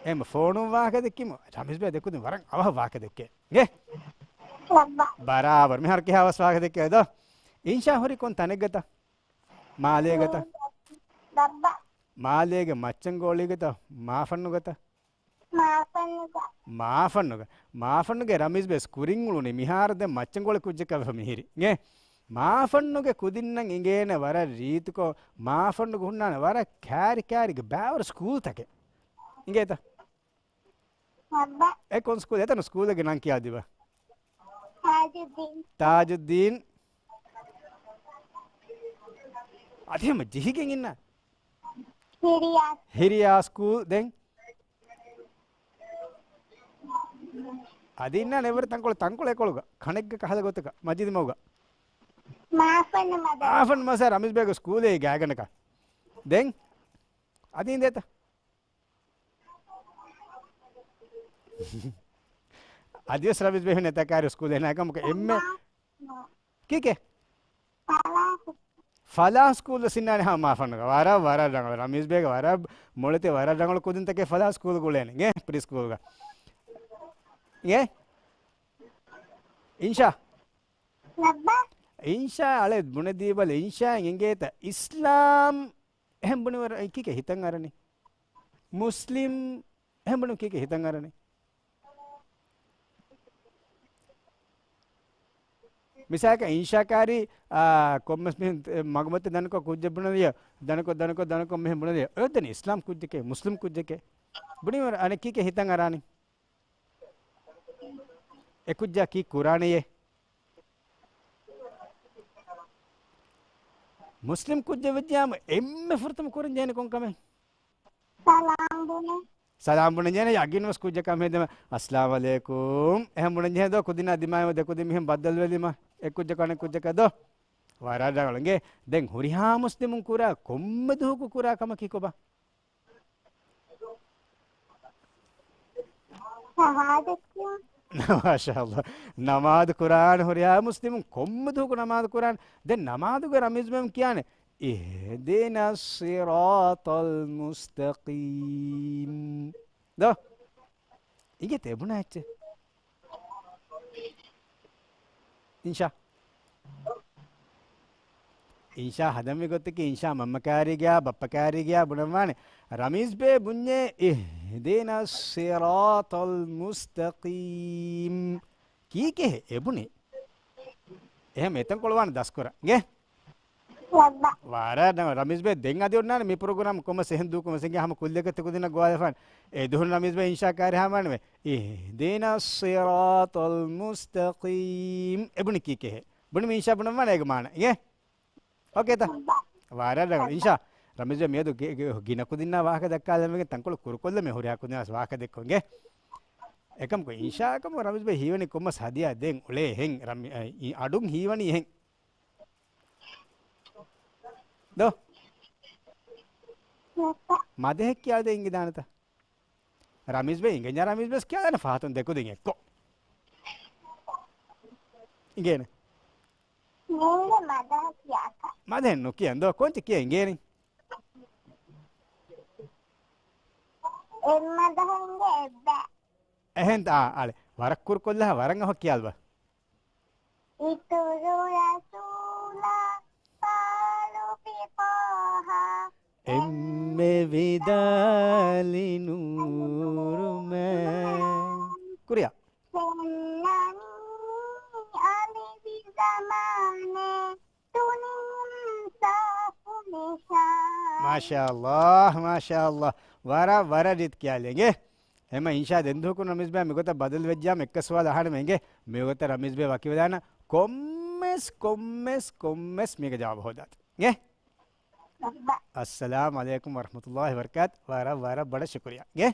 އެހެމަ ފޯނުން ވާހަކަ ދެއްކީމަ. ރަމީޒް ބޭ ދެކުދިން ވަރަށް އަވަހަށް ވާހަކަ ދެއްކޭ. ގޭ؟ ރައްބަ. ބަރާބަރު. މިހާރު ކިހާވަސް ވާހަކަ ދެއްކޭ ދޯ. އިންޝާ ހުރީ ކޮން ތަނެއްގަތަ؟ މާލޭގަތަ؟ ރައްބަ. މާލޭގެ މައްޗަންގޯޅީގަތަ؟ މާފަންނުގަތަ؟ މާފަންނުގަ. މާފަންނުގަ. މާފަންނުގެ ރަމީޒް ބޭސް ކުރިން އުޅުނީ މިހާރު ދެން މައްޗަންގޯޅި ކުއްޖަކަށް ވެފަ މިހިރީ. އިނގޭ؟ މާފަންނުގެ ކުދިންނަށް އިނގޭނެ ވަރަށް ރީތިކޮށް، މާފަންނުގަ ހުންނާނެ ވަރަށް ކާރި ކާރިގެ ބާވަރު ސްކޫލްތަކެއް. އިނގޭތަ؟ ރައްބަ. އެ ކޮން ސްކޫލް؟ އެތަނު ސްކޫލެއްގެ ނަން ކިޔާދިބަ. ތާޖުއްދީން. ތާޖުއްދީން. އަދި ހަމަ ޖެހިގެން އިންނަ. ހިރިޔާ. ހިރިޔާ ސްކޫލް ދެން. އަދި އިންނާނެ އެވަރު ތަންކޮޅެއް، ތަންކޮޅެއް އެކޮޅުގަ. ކަނެއްގަ ކަހަލަ ގޮތަކަށް މަޖީދު މަގުގަ. މާފަންނު މަދަރުސާ. މާފަންނު މަދަރުސާ ރަމީޒް ބޭގެ ސްކޫލެއް ގާތްގަނޑަކަށް. ދެން. އަދި އިނދޭތަ؟ އަދިވެސް ރަމީޒް ބޭ ހުންނެ ތަކާރި ސްކޫލެއް ނާކަމަކަށް އެންމެ ކީކޭ؟ ފަލާހް. ފަލާހް ސްކޫލް ވެސް އިންނާނެ ހަމަ މާފަންނުގަ. ވަރަށް، ވަރަށް ރަނގަޅު. ރަމީޒް ބޭގެ ވަރަށް މޮޅެތި ވަރަށް ރަނގަޅު ކުދިންތަކެއް ފަލާހް ސްކޫލް ގުޅޭނެ. އިނގޭ؟ ޕްރީ ސްކޫލްގަ. އިނގޭ؟ އިންޝާ. ރައްބަ. އިންޝާ އަޅެ ބުނެދީބަލަ އިންޝާ އިނގޭތަ އިސްލާމް އެހެން ބުނިވަރ ކީކޭ ހިތަށް އަރަނީ؟ މުސްލިމް އެހެން ބުނި ކީކޭ ހިތަށް އަރަނީ؟ މިސާލަކަށް އިންޝާކާރީ، އާ، ކޮންމެސް މިހެން މަގުމަތި ދަނިކޮށް ކުއްޖެއް ބުނެލިޔަ، ދަނިކޮށް، ދަނިކޮށް، ދަނިކޮށް މިހެން ބުނެލިޔަ. އޮތްދެނީ އިސްލާމް ކުއްޖެކޭ، މުސްލިމް ކުއްޖެކޭ. ބުނިވަރ އަނެއް ކީކޭ ހިތަށް އަރާނީ؟ އެ ކުއްޖާ ކީ ކުރާނެޔޭ؟ މުސްލިމް ކުއްޖެއް ވެއްޖާމަ އެންމެ ފުރަތަމަ ކުރަން ޖެހޭނެ ކޮން ކަމެއް؟ ސަލާމް ބުނެ. ސަލާމް ބުނެ ޖެހޭނެ ޔަގީން ވެސް ކުއްޖަކާ މިހެދެމަ، އައްސަލާމް ޢަލައިކުމް. އެހެން ބުނެ ޖެހޭ ދޯ ކުދިންނާ ދިމާއިމަ ދެ ކުދިން މިހެން ބައްދަލުވެލީމަ އެ ކުއްޖަކު އަނެއް ކުއްޖަކަށް ދޯ؟ ވަރަށް ރަނގަޅު. އިނގޭ؟ ދެން ހުރިހާ މުސްލިމުން ކުރާ ކޮންމެ ދުވަހަކު ކުރާ ކަމަކީ ކޮބާ؟ ޝަހާދަތް ކިޔާ. މާޝާﷲ. ނަމާދު ކުރާން ހުރިހާ މުސްލިމުން ކޮންމެ ދުވަހަކު ނަމާދު ކުރާން. ދެން ނަމާދުގެ ރަމީޒް ބޭ ކިޔާނެ، اهدنا الصراط المستقيم. ދޯ؟ އިނގޭތަ އެބުނާ އެއްޗެއް؟ އިންޝާ. އިންޝާ ހަދަންވީ ގޮތަކީ އިންޝާ މަންމަ ކާރީގެއާ ބައްޕަ ކާރީގެއާ ބުނަންވާނެ. ރަމީޒް ބޭ ބުންޏޭ، اهدنا الصراط المستقيم. ކީކޭ އެބުނީ؟ އެހެން އެތަންކޮޅު ވާނެ ދަސްކުރަން. އިނގޭ؟ ވަރަށް ރަނގަޅު. ރަމީޒް ބޭ ދެން އަދި އޮންނާނެ މި ޕްރޮގްރާމް ކޮންމެސް އެހެން ދޫކޮށް މަސެންގެ ހަމަ ކުއްލިއަކަށް ތި ކުދިންނަށް ގޮވާލަފާނެ. އެ ދުހުން ރަމީޒް ބޭ އިންޝާ ކާރި ހާމާނެވެ. اهدنا الصراط المستقيم. އެބުނި ކީކޭ؟ ބުނި މި އިންޝާ ބުނަންވާނެ އޭގެ މާނަ. އިނގޭ؟ އޯކޭތަ؟ ވަރަށް ރަނގަޅު. އިންޝާ. ރަމީޒް ބައި މިއަދު ގި-، ގި-، ގިނަ ކުދިންނާ ވާހަކަ ދައްކާލަމެގެން ތަންކޮޅު ކުރުކޮށްލަމޭ ހުރިހާ ކުދިންނާ ވާހަކަ ދެއްކުން އިނގޭ. އެކަމަކު އިންޝާއަކަށް ރަމީޒް ބައި ހީވަނީ ކޮންމެސް ހަދިޔާ ދޭން އުޅޭހެން ރަމީ-، އަ، އި-، އަޑުން ހީވަނީ އެހެން. ދޯ؟ މަދެހެއް ކިޔާދޭ އިނގިދާނެތަ؟ ރަމީޒް ބައި އިނގޭންޏާ ރަމީޒް ބަސް ކިޔާދާނެ ފަހަތުން ދެކުދިން އެއްކޮށް. އިނގޭނެ. މީގެ މަދަހަ ކިޔާކަށް. މަދަހެއް ނުކިޔަން ދޯ ކޯންޗެއް ކިޔަ އިނގޭނެ. އެއްމަދަހަ އިނގޭ އެއްބަ. އެހެން އާ، އަޅެ. ވަރަށް ކުރުކޮށްލާ ވަރަށް އަހަ ކިޔާލްބަ. އިތުރު ރަސޫލާ ފާރުގެ ޠާހާ. އެންމެ ވިދާޅި ނޫރުމެ. ކުރިއަށް. ފެންނަނީ އަލިވި ޒަމާނެ ތުނިން ސާފު ނިޝާ. މާޝާﷲ، މާޝާﷲ. ވަރަށް، ވަރަށް ރީތި ކިޔާލެނގެ. އެމަ އިންޝާ ދެން ދުވަހަކުން ރަމީޒް ބައި މިގޮތަށް ބަދަލު ވެއްޖާމަ އެއްކަ ސުވާލު އަހާނަމަ އިނގޭ. މިގޮތަށް ރަމީޒް ބައި ވަކިވެލާނަ ކޮންމެސް، ކޮންމެސް، ކޮންމެސް މީގެ ޖަވާބު ހޯދާތި. އިނގޭ؟ އައްސަލާމު ޢަލައިކުމް ވަރަޙްމަތުﷲި ވަބަރަކާތު. ވަރަށް، ވަރަށް ބޮޑަށް ޝުކުރިއްޔާ. އިނގޭ؟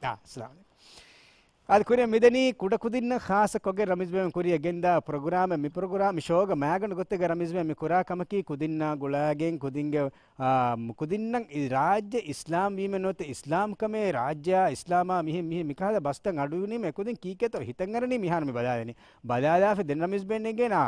އާ، އައްސަލާމު ޢަލައިކުމް. އަދި ކުރިއަށް މިދަނީ ކުޑަ ކުދިންނަށް ޚާއްޞަކޮށްގެން ރަމީޒް ބައި ކުރިއަށް ގެންދާ ޕްރޮގްރާމެއް. މި ޕްރޮގްރާމް، މި ޝޯގަ މާގަނޑު ގޮތެއްގަ ރަމީޒް ބައި މި ކުރާ ކަމަކީ ކުދިންނާ ގުޅާގެން ކުދިންގެ، އާ، ކުދިންނަށް އި-، ރާއްޖެ އިސްލާމް ވީމެއް ނުވަތަ އިސްލާމްކަމޭ ރާއްޖެއާ އިސްލާމާ މިހެން، މިހެން މިކަހަލަ ބަސްތައް އަޑުއިވުނީމަ އެކުދިން ކީކޭތޯ ހިތަށްއަރަނީ މިހާރު މި ބަލާލަނީ. ބަލާލާފަ ދެން ރަމީޒް ބައި ނެގޭނާ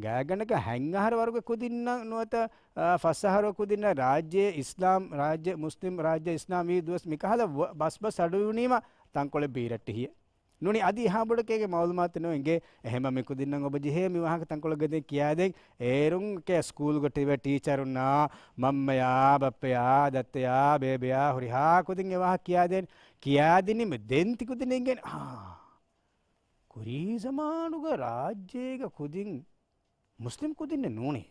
ގާތްގަނޑަކަށް ހަތް އަހަރު ވަރުގެ ކުދިންނަށް ނުވަތަ، އާ، ފަސް އަހަރު ކުދިންނަށް ރާއްޖެ އިސްލާމް، ރާއްޖެ މުސްލިމް، ރާއްޖެ އިސްލާމް ވީ ދުވަސް މިކަހަލަ ވަ-، ބަސް ބަސް އަޑުއިވުނީމަ ތަންކޮޅެއް ބީރައްޓެހިއެއް. ނޫނީ އަދި އެހާ ބޮޑަކޭގެ މައުލޫމާތެއް ނޯ އިނގޭ. އެހެންމަ މި ކުދިންނަށް އޮބަ ޖެހޭ މި ވާހަކަ ތަންކޮޅެއްގަ ދެން ކިޔާދޭން. އޭރުން ކޭ ސްކޫލްގަ ޓިވެ ޓީޗަރުންނާ މަންމަޔާ، ބައްޕަޔާ، ދައްތަޔާ، ބޭބެޔާ ހުރިހާ ކުދިން އެ ވާހަކަ ކިޔާދޭން. ކިޔާދިނީމަ ދެން ތި ކުދިން އިނގޭނެ. އާ. ކުރީ ޒަމާނުގަ ރާއްޖޭގަ ކުދިން މުސްލިމް ކުދިންނެއް ނޫނޭ.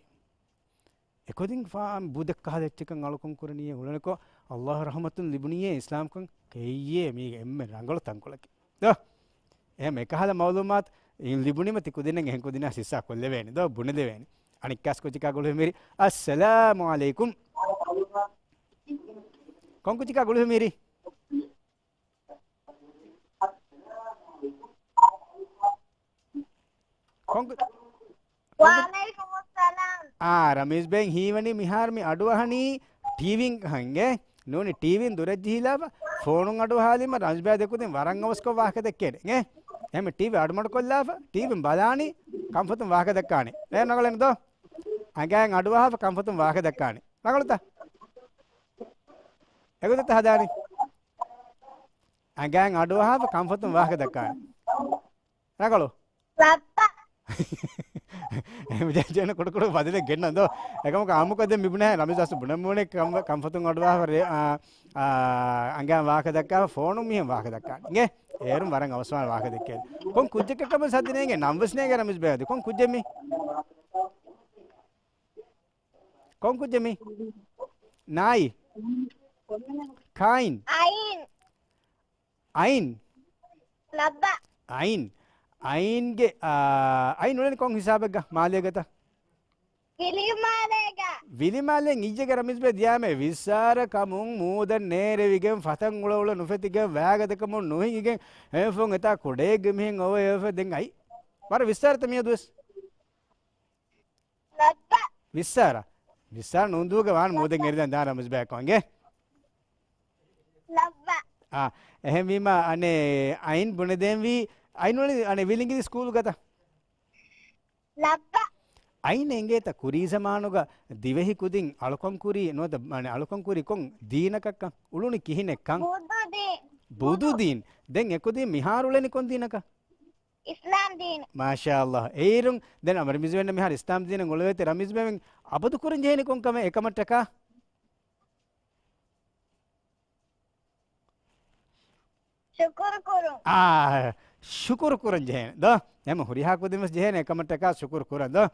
އެކުދިން ފާ-، ބުދެއްކަހަލަ އެއްޗަކަށް އަޅުކަން ކުރަނީއޭ އުޅެނިކޮށް، އައްލާހު ރަޙުމަތުން ލިބުނީއޭ އިސްލާމްކަން ކެއްޔޭ މީގެ އެންމެ ރަނގަޅު ތަންކޮޅަކީ. ދޯ؟ އެހެން އެކަހަލަ މައުލޫމާތު ލިބުނީމަ ތި ކުދިންނަށް އެހެން ކުދިންނާ ހިއްސާ ކޮށްލެވޭނެ. ދޯ؟ ބުނެލެވޭނެ. އަނެއްކާސް ކުއްޖަކާ ގުޅުހު މިރި. އައްސަލާމު ޢަލައިކުމް. ކޮން ކުއްޖަކާ ގުޅުހު މިރި؟ ކޮން ކު-، ކޮން ކު-، ވަޢަލައިކުމުއްސަލާމް. އާ، ރަމީޒް ބެން ހީވަނީ މިހާރު މި އަޑުއަހަނީ ޓީވީން ހަނގެ. ނޫނީ ޓީވީން ދުރަށް ޖެހިލާފަ، ފޯނުން އަޑުއަހާލީމަ ރަމީޒް ބެ ދެކުދިން ވަރަށް އަވަސްކޮށް ވާހަކަ ދެއްކޭނެ. އެހެން ޓީވީ އަޑުމަޑުކޮށްލާފަ، ޓީވީން ބަލާނީ ކަންފަތުން ވާހަކަ ދައްކާނެ. އެ ނަގަޅެން ދޯ؟ އަނގައިން އަޑުއަހާފަ ކަންފަތުން ވާހަކަ ދައްކާނެ. ނަގަޅުތަ؟ އެގޮތަށް ހަދާނީ. އަނގައިން އަޑުއަހާފަ ކަންފަތުން ވާހަކަ ދައްކާނެ. ރަނގަޅު. ލައްބަ. އެހެން ޖެހޭނެ ކުޑަކުޑަ ބަދަލެއް ގެންނަން ދޯ. އެކަމަކު އާއްމުކޮށް ދެން މިބުނޭ ރަމީޒް އަސް ބުނަމޫނެ ކަން-، ކަންފަތުން އަޑުއަހާފަ ރޭ-، އާ، އާ، އަނގައިން ވާހަކަ ދައްކާފަ ފޯނުން މިހެން ވާހަކަ ދައްކާނެ. އިނގޭ؟ އޭރުން ވަރަށް އަވަސްވާނެ ވާހަކަ ދެއްކޭ. ކޮން ކުއްޖެއްކަކަށް ސައްދި ނޭނގެ ނަންވެސް ނޭނގެ ރަމީޒް ބެ އަދި. ކޮން ކުއްޖެއް މީ؟ ކޮން ކުއްޖެއް މީ؟ ނާއި. ކާއިން. އައިން. އައިން. ލައްބަ. އައިން. އައިންގެ، އާ، އައިން އުޅެނީ ކޮން ހިސާބެއްގަ؟ މާލޭގަތަ؟ ވިލިމާލޭގަ. ވިލިމާލެން އިއްޔެގެ ރަމީޒް ބެ ދިޔާމެ ވިއްސާރަ ކަމުން މޫދަށް ނޭރެވިގެން ފަތަން އުޅަ އުޅަ ނުފެތިގެން ވާގަދަކަމުން ނުހިނގިގެން އެފޮން އެތާ ކުޑައެއްގެ މިހެން އޮވެ އެފެ ދެން އައި. ވަރަށް ވިއްސާރަތަ މިއަދުވެސް؟ ލައްބަ. ވިއްސާރަ. ވިއްސާރަ ނޫންދޫގަ ވާން މޫދެއް އެރިދަން ދާ ރަމީޒް ބެ ކޮންގެ؟ ލައްބަ. އާ، އެހެންވީމަ އަނެއް އައިން ބުނެދޭންވީ، އައިން އުޅެނީ އަނެއް ވިލިނގި ސްކޫލުގަތަ؟ ލައްބަ. އައިން އެނގޭތަ ކުރީ ޒަމާނުގަ ދިވެހި ކުދިން އަޅުކަން ކުރީ ނުވަތަ އަނެއް އަޅުކަން ކުރީ ކޮން ދީނަކަށްކަން؟ އުޅުނީ ކިހިނެއްކަން؟ ބުދު ދީން. ބުދު ދީން. ދެން އެކުދިން މިހާރު އުޅެނީ ކޮން ދީނަކަށް؟ އިސްލާމް ދީން. މާޝާﷲ. އޭރުން ދެން އަމަރ މިޒުވެން މިހާރު އިސްލާމް ދީނަށް އުޅެވޭތެ ރަމީޒް ބެ އަބަދު ކުރަން ޖެހޭނީ ކޮން ކަމެއް އެކަމަށްޓަކާ؟ ޝުކުރު ކުރުން. އާ، ޝުކުރު ކުރަން ޖެހޭނެ ދޯ؟ އެހެން ހުރިހާ ކުދިން ވެސް ޖެހޭނެ އެކަމަށްޓަކާ ޝުކުރު ކުރަން ދޯ؟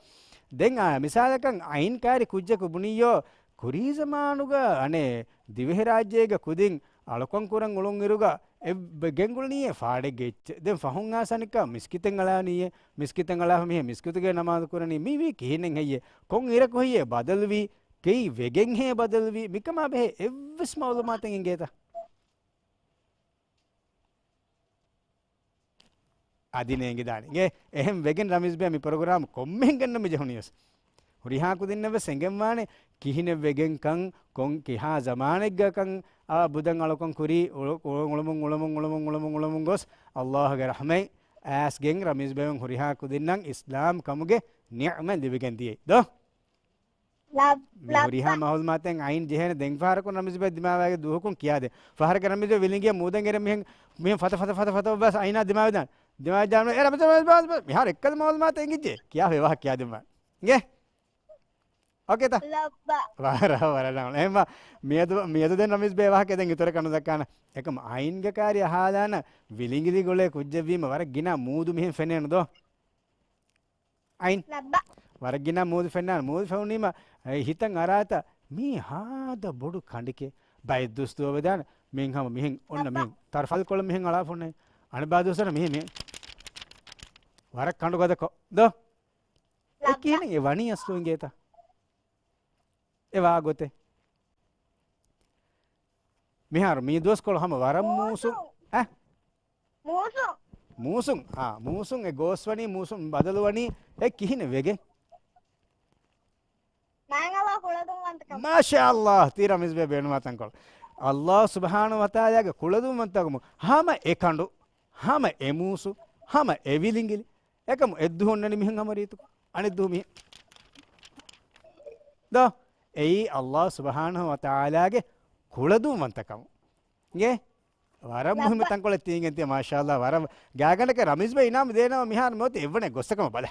ދެން އާ، މިސާލަކަށް އައިން ކާރި ކުއްޖަކު ބުނިއްޔޯ، ކުރީ ޒަމާނުގަ އަނެއް ދިވެހިރާއްޖޭގަ ކުދިން އަޅުކަން ކުރަން އުޅުން އިރުގަ އެ ގެންގުޅެނީއޭ ފާޑެއްގެ އެއްޗެއް. ދެން ފަހުން އާސަނިކާ މިސްކިތެއް އަޅާނީއޭ. މިސްކިތެއް އަޅާފަ މިހެން މިސްކިތުގެ ނަމާދު ކުރަނީ. މީ ވީ ކިހިނެއް ހެއްޔޭ؟ ކޮން އިރަކު ހެއްޔޭ ބަދަލުވީ؟ ކެތް ވެގެންހޭ ބަދަލުވީ؟ މިކަމާ ބެހޭ އެއްވެސް މައުލޫމާތެއް އިނގޭތަ؟ އަދި ނޭނގިދާނެ. އިނގޭ، އެހެން ވެގެން ރަމީޒް ބޭ މި ޕްރޮގްރާމް ކޮންމެހެން ގެންނަ މި ޖެހުނީވެސް. ހުރިހާ ކުދިންނަށްވެސް އެނގެންވާނެ ކިހިނެއް ވެގެންކަން، ކޮން ކިހާ ޒަމާނެއްގަކަން، އާ، ބުދަން އަޅުކަން ކުރީ، އުޅު-، އުޅުމުން، އުޅުމުން، އުޅުމުން، އުޅުމުން ގޮސް، އައްލާހުގެ ރަޙްމަތް އައިސްގެން ރަމީޒް ބޭވެން ހުރިހާ ކުދިންނަށް އިސްލާމް ކަމުގެ ނިޢުމަތް ލިބިގެން ދިޔައީ. ދޯ؟ ލައް-، މި ހުރިހާ މައުލޫމާތެއް އައިން ޖެހޭނެ ދެން ފަހަރަކުން ރަމީޒް ބޭ ދިމާވާގެ ދުވަހަކުން ކިޔާދޭ. ފަހަރަކަށް ރަމީޒް ބޭ ވިލިނގިޔަ މޫދަން އެރެ މިހެން، މިހެން ފަތަ ފަތަ ފަތަ ފަތަ ބަސް އައިނާ ދިމާވެދާނެ. ދިމާވެދާނެ. އޭ ރަމީޒް ބޭ، ރަމީޒް ބޭ، ރަމީޒް ބޭ. މިހާރު އެއްކަލަ މައުލޫމާތެއް އެނގިއްޖެ. ކިޔާފަ އެވާހަކަ ކިޔާދިންވާނެ. އިނގޭ؟ އޯކޭތަ؟ ލައްބަ. ވަރަށް، ވަރަށް ރަނގަޅު. އެހެންވާ، މިއަދު، މިއަދު ދެން ރަމީޒް ބޭ އެވާހަކަ ދެން އިތުރަކަށް ނުދައްކާނަން. އެކަމް އައިންގެ ކާރި އަހާލާނަ ވިލިނގިލި ގުޅޭ ކުއްޖެއްވީމަ ވަރަށް ގިނަ މޫދު މިހެން ފެނޭނު ދޯ؟ އައިން. ލައްބަ. ވަރަށް ގިނަ މޫދު ފެންނާނެ. މޫދު ފެނުނީމަ، އެ، ހިތަށް އަރާތަ މީ ހާދަ ބޮޑު ކަނޑެކޭ. ބައެއް ދުވަސް ދުވަވެދާނެ މިހެން ހަމަ މިހެން އޮންނަ ލައްބަ. މިހެން ތަރު ފަލްކޮޅު މިހެން އަޅާފަ އޮންނަ. އަނެއްބާ ދުވަސް އޮންނަ މިހެން، މިހެން. ވަރަށް ކަނޑު ގަދަކޮށް. ދޯ؟ އެ ލައްބަ. ކިހިނެއް އެ ވަނީ އަސްލު އިނގޭތަ؟ އެ ވާ ގޮތެއް. މިހާރު މީ ދުވަސްކޮޅު ހަމަ ވަރަށް މޫސުން. އަ؟ މޫސުން. މޫސުން. އާ، މޫސުން އެ ގޯސް ވަނީ، މޫސުން ބަދަލު ވަނީ، އެ ކިހިނެއް ވެގެން؟ މާތް ﷲ ގެ ކުޅަދުންވަންތަކަމު. މާޝާ ﷲ، ތީ ރަމީޒް ބޭ ބޭނުމާ ތަންކޮޅު. ﷲ ސުބްޙާނަހޫ ވަތަޢާލާގެ ކުޅަދުންވަންތަކަމު ހަމަ އެ ކަނޑު، ހަމަ އެ މޫސުން، ހަމަ އެ ވިލިނގިލި، އެކަމު އެއްދުވަހު އޮންނަނީ މިހެން ހަމަ ރީތިކޮށް. އަނެއްދުވަހު މިހެން. ދޯ؟ އެއީ ﷲ ސުބްޙާނަހޫ ވަތަޢާލާގެ ކުޅަދުންވަންތަކަމު. އިނގޭ؟ ވަރަށް މުހިއްމު ތަންކޮޅެއް ތީނގެން ތިޔަ، މާޝާﷲ. ވަރަށް ގާތްގަނޑަކަށް ރަމީޒް ބޭ އިނާމު ދޭނަމަ މިހާރު މިއޮތީ އެއްވަނަ ގޮއްސަކަމަށް ބަލަ.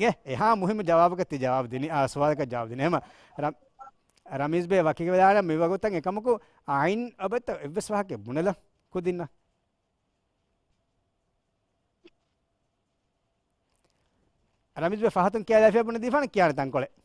އޭ، އެހާ މުހިއްމު ޖަވާބަކަށް ތި ޖަވާބު ދިނީ، އާ، ސުވާލަކަށް ޖަވާބު ދިނީ. އެހެމަ ރަ-، ރަމީޒް ބޭ ވަކިވެލާނަ މިވަގުތަށް އެކަމަކު އައިން އަބަދު އެއްވެސް ވާހަކަ ބުނެލަ ކުދިންނަށް. ރަމީޒް ބޭ ފަހަތުން ކިޔާލާފިޔާ ބުނެދީފާނެ ކިޔާނެ ތަންކޮޅެއް.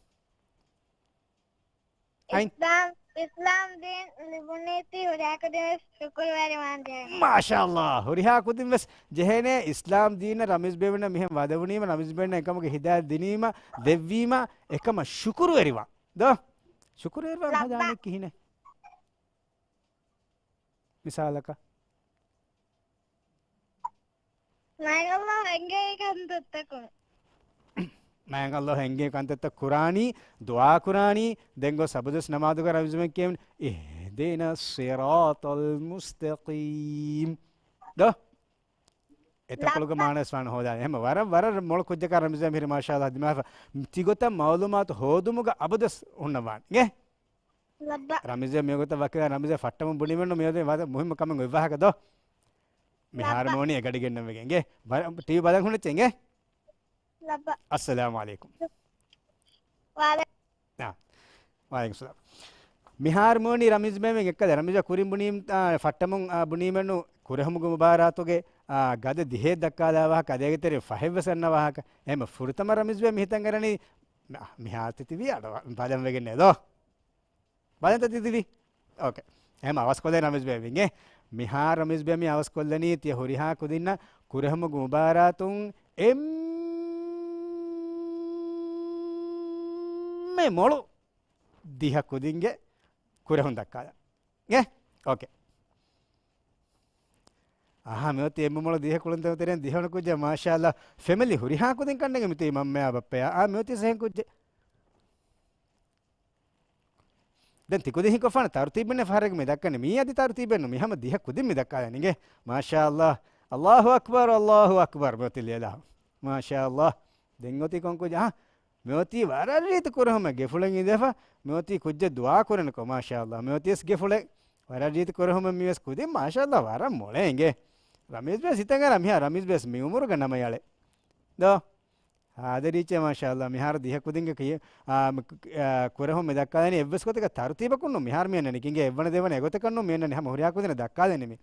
އައިން. އިސްލާމް، އިސްލާމް ދީން ލިބުނީތީ ހުރިހާ ކުދިންވެސް ޝުކުރުވެރިވާން ޖެހޭ. މާޝާﷲ. ހުރިހާ ކުދިންވެސް ޖެހޭނޭ އިސްލާމް ދީނަށް ރަމީޒް ބޭބެންނަށް މިހެން ވަދެވުނީމަ، ރަމީޒް ބޭބެންނަށް އެކަމުގެ ހިދާޔަތް ދިނީމަ، ދެއްވީމަ، އެކަމަށް ޝުކުރުވެރިވާން. ދޯ؟ ޝުކުރުވެރިވާން ހަދާނީ ކިހިނެއް؟ މިސާލަކަށް. މާތް ﷲ އެނގޭ ކަންތައްތަކުން. މާތް ﷲ އެނގޭ ކަންތައްތައް ކުރާނީ، ދުޢާ ކުރާނީ، ދެން ގޮސް އަބަދުވެސް ނަމާދުގަ ރަމީޒް ބޭބެން ކިޔެވެން، اهدنا الصراط المستقيم. ދޯ؟ އެތަންކޮޅުގެ މާނަވެސް ވާން ހޯދާނެ. އެހެމަ ވަރަށް، ވަރަށް މޮޅު ކުއްޖަކާ ރަމީޒް ބޭބެ މިހިރީ މާޝާﷲ ދިމާވެފަ. ތިގޮތަށް މައުލޫމާތު ހޯދުމުގަ އަބަދުވެސް ހުންނަވާނެ. އިނގޭ؟ ލައްބަ. ރަމީޒް ބޭ މިވަގުތަށް ވަކިވެ، ރަމީޒް ބޭ ފައްޓަމުން ބުނީމެއްނު މިއޮތީ ވަދަ މުހިއްމު ކަމެއް އޮތް ވާހަކަ ދޯ؟ މިހާރު ލައްބަ. މިވަނީ އެ ގަޑި ގެންނަން ވެގެން. އިނގޭ؟ ވަރަށް ޓީވީ ބަލަން ހުންނަ ޗެނގޭ؟ ލައްބަ. އައްސަލާމު ޢަލައިކުމް. ވަޢަލައި- އާ. ވަޢަލައިކުމް ސަލާމް. މިހާރު މިވަނީ ރަމީޒް ބޭ އެއްކަލަ ރަމީޒް ބޭ ކުރިން ބުނީ، އާ، ފައްޓަމުން، އާ، ބުނީމެއްނު ކުރެހުމުގެ މުބާރާތުގެ، އާ، ގަދަ ދިހައެއް ދައްކާލާ ވާހަކަ އަދި އޭގެ ތެރެއިން ފަހެއްވެސް އަންނަ ވާހަކަ. އެހެމަ ފުރަތަމަ ރަމީޒް ބޭ މިހިތަށް އަރަނީ މި-، މިހާތި ތިބީ އަޑު ބަލަން ވެގެންނޭ ދޯ؟ ބަލަންތަ ތި ތިބީ؟ އޯކޭ. އެހެމަ އަވަސްކޮށްލަން ރަމީޒް ބޭ އިނގޭ. މިހާރު ރަމީޒް ބޭ މި އަވަސްކޮށްލަނީ ތިޔަ ހުރިހާ ކުދިންނަށް ކުރެހުމުގެ މުބާރާތުން އެންމެ މޮޅު ދިހަ ކުދިންގެ ކުރެހުން ދައްކާލަން. އޭ؟ އޯކޭ. އަހާ، މިއޮތީ އެންމެ މޮޅު ދިހަ ކުޅުންތަކުގެ ތެރެއިން ދިހަވަނަ ކުއްޖާ، މާޝާﷲ. ފެމިލީ ހުރިހާ ކުދިން ކަންނޭނގެ މިތިބީ މަންމަޔާ ބައްޕަޔާ. އާ، މިއޮތީ ސެހެން ކުއްޖެއް. ދެން ތިކުދިން ހީކޮށްފާނެ ތަރުތީބެއް ފަހަރެއްގަ މި ދައްކަނީ. މީ އަދި ތަރުތީބެއް ނޫން. މި ހަމަ ދިހަ ކުދިން މި ދައްކާލަނީ އިނގޭ. މާޝާﷲ. ﷲ އަކްބަރު، ﷲ އަކްބަރު. މިއޮތީ ލިޔެލާ. މާޝާﷲ. ދެން އޮތީ ކޮން ކުއްޖެއް؟ އާ، މިއޮތީ ވަރަށް ރީތި ކުރެހުމެއް ގެފުޅެއް އިނދެފަ، މިއޮތީ ކުއްޖެއް ދުޢާ ކުރަނިކޮށް، މާޝާﷲ. މިއޮތީ ވެސް ގެފުޅެއް. ވަރަށް ރީތި ކުރެހުމެއް މި ވެސް ކުދިން، މާޝާﷲ، ވަރަށް މޮޅޭ އިނގޭ. ރަމީޒް ބޭ ހިތަށް އަރާ މިހާ ރަމީޒް ބޭ ވެސް މި އުމުރުގަ ނަމަ އަޅެ. ދޯ؟ ހާދަ ރީއްޗޭ މާޝާﷲ. މިހާރު ދިހަ ކުދިންގެ ކިޔެ-، އާ، މި-، އާ، ކުރެހުން މި ދައްކާލަނީ އެއްވެސް ގޮތަކަށް ތަރުތީބަކުން ނޫން. މިހާރު މި އަންނަނީ އިނގޭ އެއްވަނަ ދެވަނަ އެގޮތަކަށް ނޫން މި އަންނަނީ. ހަމަ ހުރިހާ ކުދިންނަށް ދައްކާލަނީ މި.